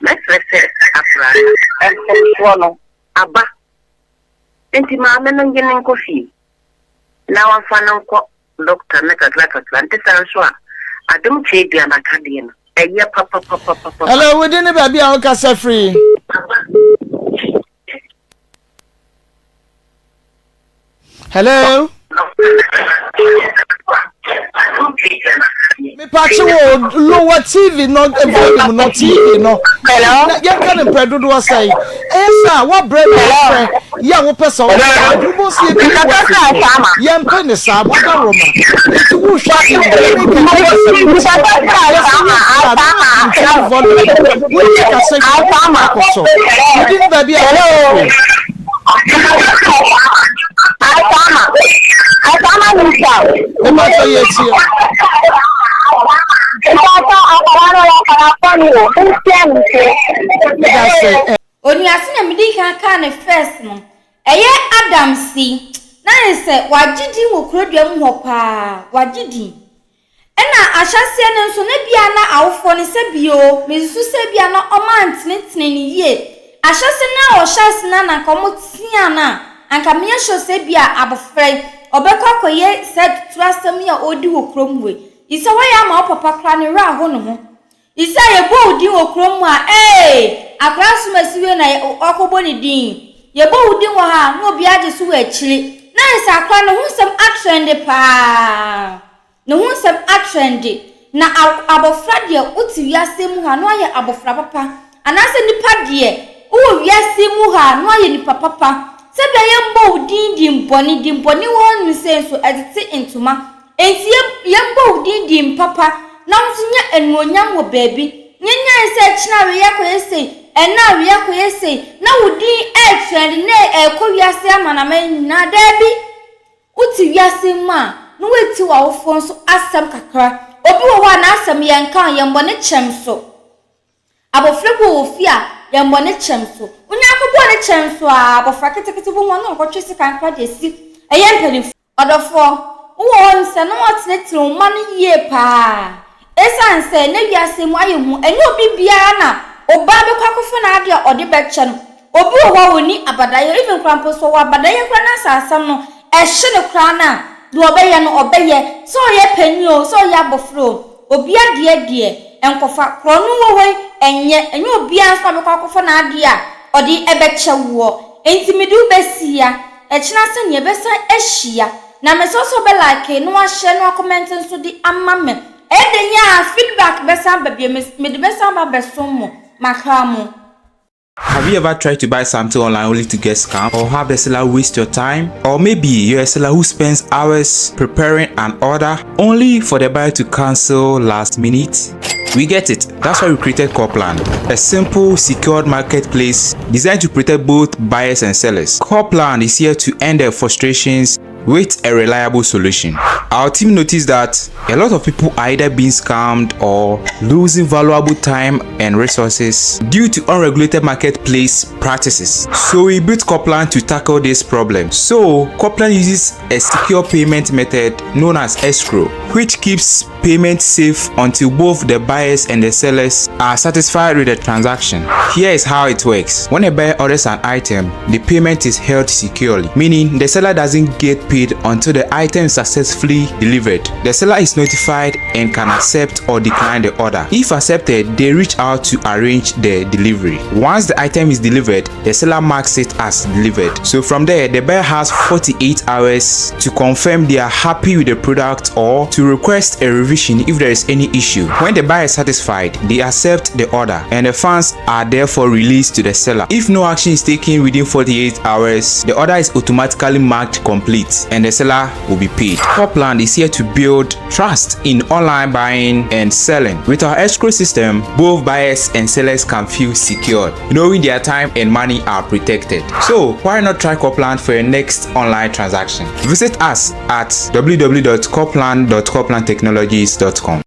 Mɛsrɛ sɛ akwadaa no mfomsoɔ no aba nti maame no nye no nkɔ fie na wɔmfa no nkɔ dɔkta no kakra kakra nte saa nso a adom kyɛ aduane akadeɛ no ɛyɛ papapapapapa. Hello, within baabi a wokasa firi. Hello. Mepakye wo lower TV no volume no TV no. Hello. Yɛnka ne mprɛ dodoɔ sɛn. Ɛyɛ sɛ a woabrɛ na wofrɛ yɛ a wopɛ sɛ wofrɛ wobɔ sɛ yɛbɛyi wo afiri so. Yɛmpɛ ne saa moada Roma. Nti wohwɛ TV ne meka ne sɛ yɛsɛ yɛfrɛ a na TV volume no wode kasa wie akɔtɔ. Wodi ne baabi a wofrɛ. Mepakyɛ yɛ tie. Onuase na medi kan kaa no first no, ɛyɛ Adams yi, na ayɛ sɛ wagye din wɔ kurodua mu hɔ paa, wagye din. Ɛna ahyɛaseɛ no nso na bia na awofoɔ no sɛ bio, mesusu sɛ bia na ɔmo antenetene no yie. Ahyɛse no a ɔhyɛ ase no a na anka ɔmo tea no a, anka meyɛ sure sɛ bia abɔfra yi ɔbɛkɔ akɔyɛ saa atuturasɛm yi a ɔredi wɔ kurom hɔ yi. Isɛ woayɛ ama wo papa koraa ne werɛ aho ne ho. Isɛ yɛbɔ wo din wɔ kurom mu a, ee, akwadaa asomasi wei na wakɔbɔ ne din. Yɛbɔ wo din wɔ ha a, na obiara gye so wɔ akyire. Na ayɛ sɛ akwadaa no ho nsɛm atrɛnde paa. Ne ho nsɛm atrɛnde. Na abɔfra deɛ wote wiase mu ha na woayɛ abɔfra papa. Anaasɛ nipa deɛ wowɔ wiase mu ha na woayɛ nipa papa. Sɛbia yɛmbɔ wo din din bɔne, din bɔne wɔ hɔ nom sei nso ɛtete ntoma. Enti yɛmbɔ wo din din papa na wo nso nya anuonyam wɔ baabi. Nyɛ nyae sɛ kyena wei akɔyɛ sei, ɛnna wei akɔyɛ sei, na wo din ɛretrɛnde na ɛrekɔ wiase amanaman nyinaa. Daabi! Wote wiase mu a, na woatie w'awofoɔ nso asɛm kakra. Obi wɔ hɔ a n'asɛm yɛnka o, yɛmmɔ ne kyɛm so. Abɔfra bi wɔ wɔ fie a, yɛmmɔ ne kyɛm so. Wonya akɔbɔɔ ne kyɛm so a, abɔfra ketekete bohu a na ɔkɔtwe sekan koraa de asi ɛyɛ mpanimfoɔ. Ɔdɔfoɔ, wowɔ hɔ no sɛ na woatenetene wo mma no yie paa. Esiane sɛ na wiase mu ayɛ hu, ɛnyɛ obi biara na obaa bɛkɔ akɔfa n'ade a ɔde bɛkyɛ no. Obi wɔ hɔ a ɔnni abadayɛ, even koraa mpo sɛ ɔwɔ abadayɛ koraa na sɛ asɛm no ɛhye no koraa no a, deɛ ɔbɛyɛ no ɔbɛyɛ, sɛ ɔyɛ panin oo, sɛ ɔyɛ abɔfra oo, obi adeɛ deɛ ɛnkɔfa. Korɔno wɔ hɔ yi, ɛnyɛ, ɛnyɛ obiara nso na ɔbɛkɔ akɔfa n'adeɛ a ɔde bɛkyɛ woɔ. Enti mede wo bɛsi ha, ɛkyena sɛdeɛ yɛbɛsan ahyia. Na mesrɛ sɛ wobɛ like na wahyɛ na wakɔmɛnte nso de ama me. Ɛyɛ den a feedback bɛsan aba bio, mede bɛsan aba abɛsom mo. Makra mo. Have you ever tried to buy something online only to get scammed or have the seller waste your time? Or maybe you're a seller who spends hours preparing an order only for the buyer to cancel last minute? We get it. That's why we created Copland, a simple, secured marketplace designed to protect both buyers and sellers. Copland is here to end their frustrations with a reliable solution. Our team noticed that a lot of people are either being scammed or losing valuable time and resources due to unregulated marketplace practices. So we built Copland to tackle this problem. So Copland uses a secure payment method known as escrow, which keeps payment safe until both the buyers and the sellers are satisfied with the transaction. Here is how it works. When a buyer orders an item, the payment is held securely, meaning the seller doesn't get paid until the item is successfully delivered. The seller is notified and can accept or decline the order. If accepted, they reach out to arrange the delivery. Once the item is delivered, the seller marks it as delivered. So from there, the buyer has 48 hours to confirm they are happy with the product or to request a revision if there is any issue. When the buyer is satisfied, they accept the order and the funds are therefore released to the seller. If no action is taken within 48 hours, the order is automatically marked complete and the seller will be paid. Copland is here to build trust in online buying and selling. With our escrow system, both buyers and sellers can feel secured, knowing their time and money are protected. So why not try Copland for your next online transaction? Visit us at www.copland.coplandtechnologies.com.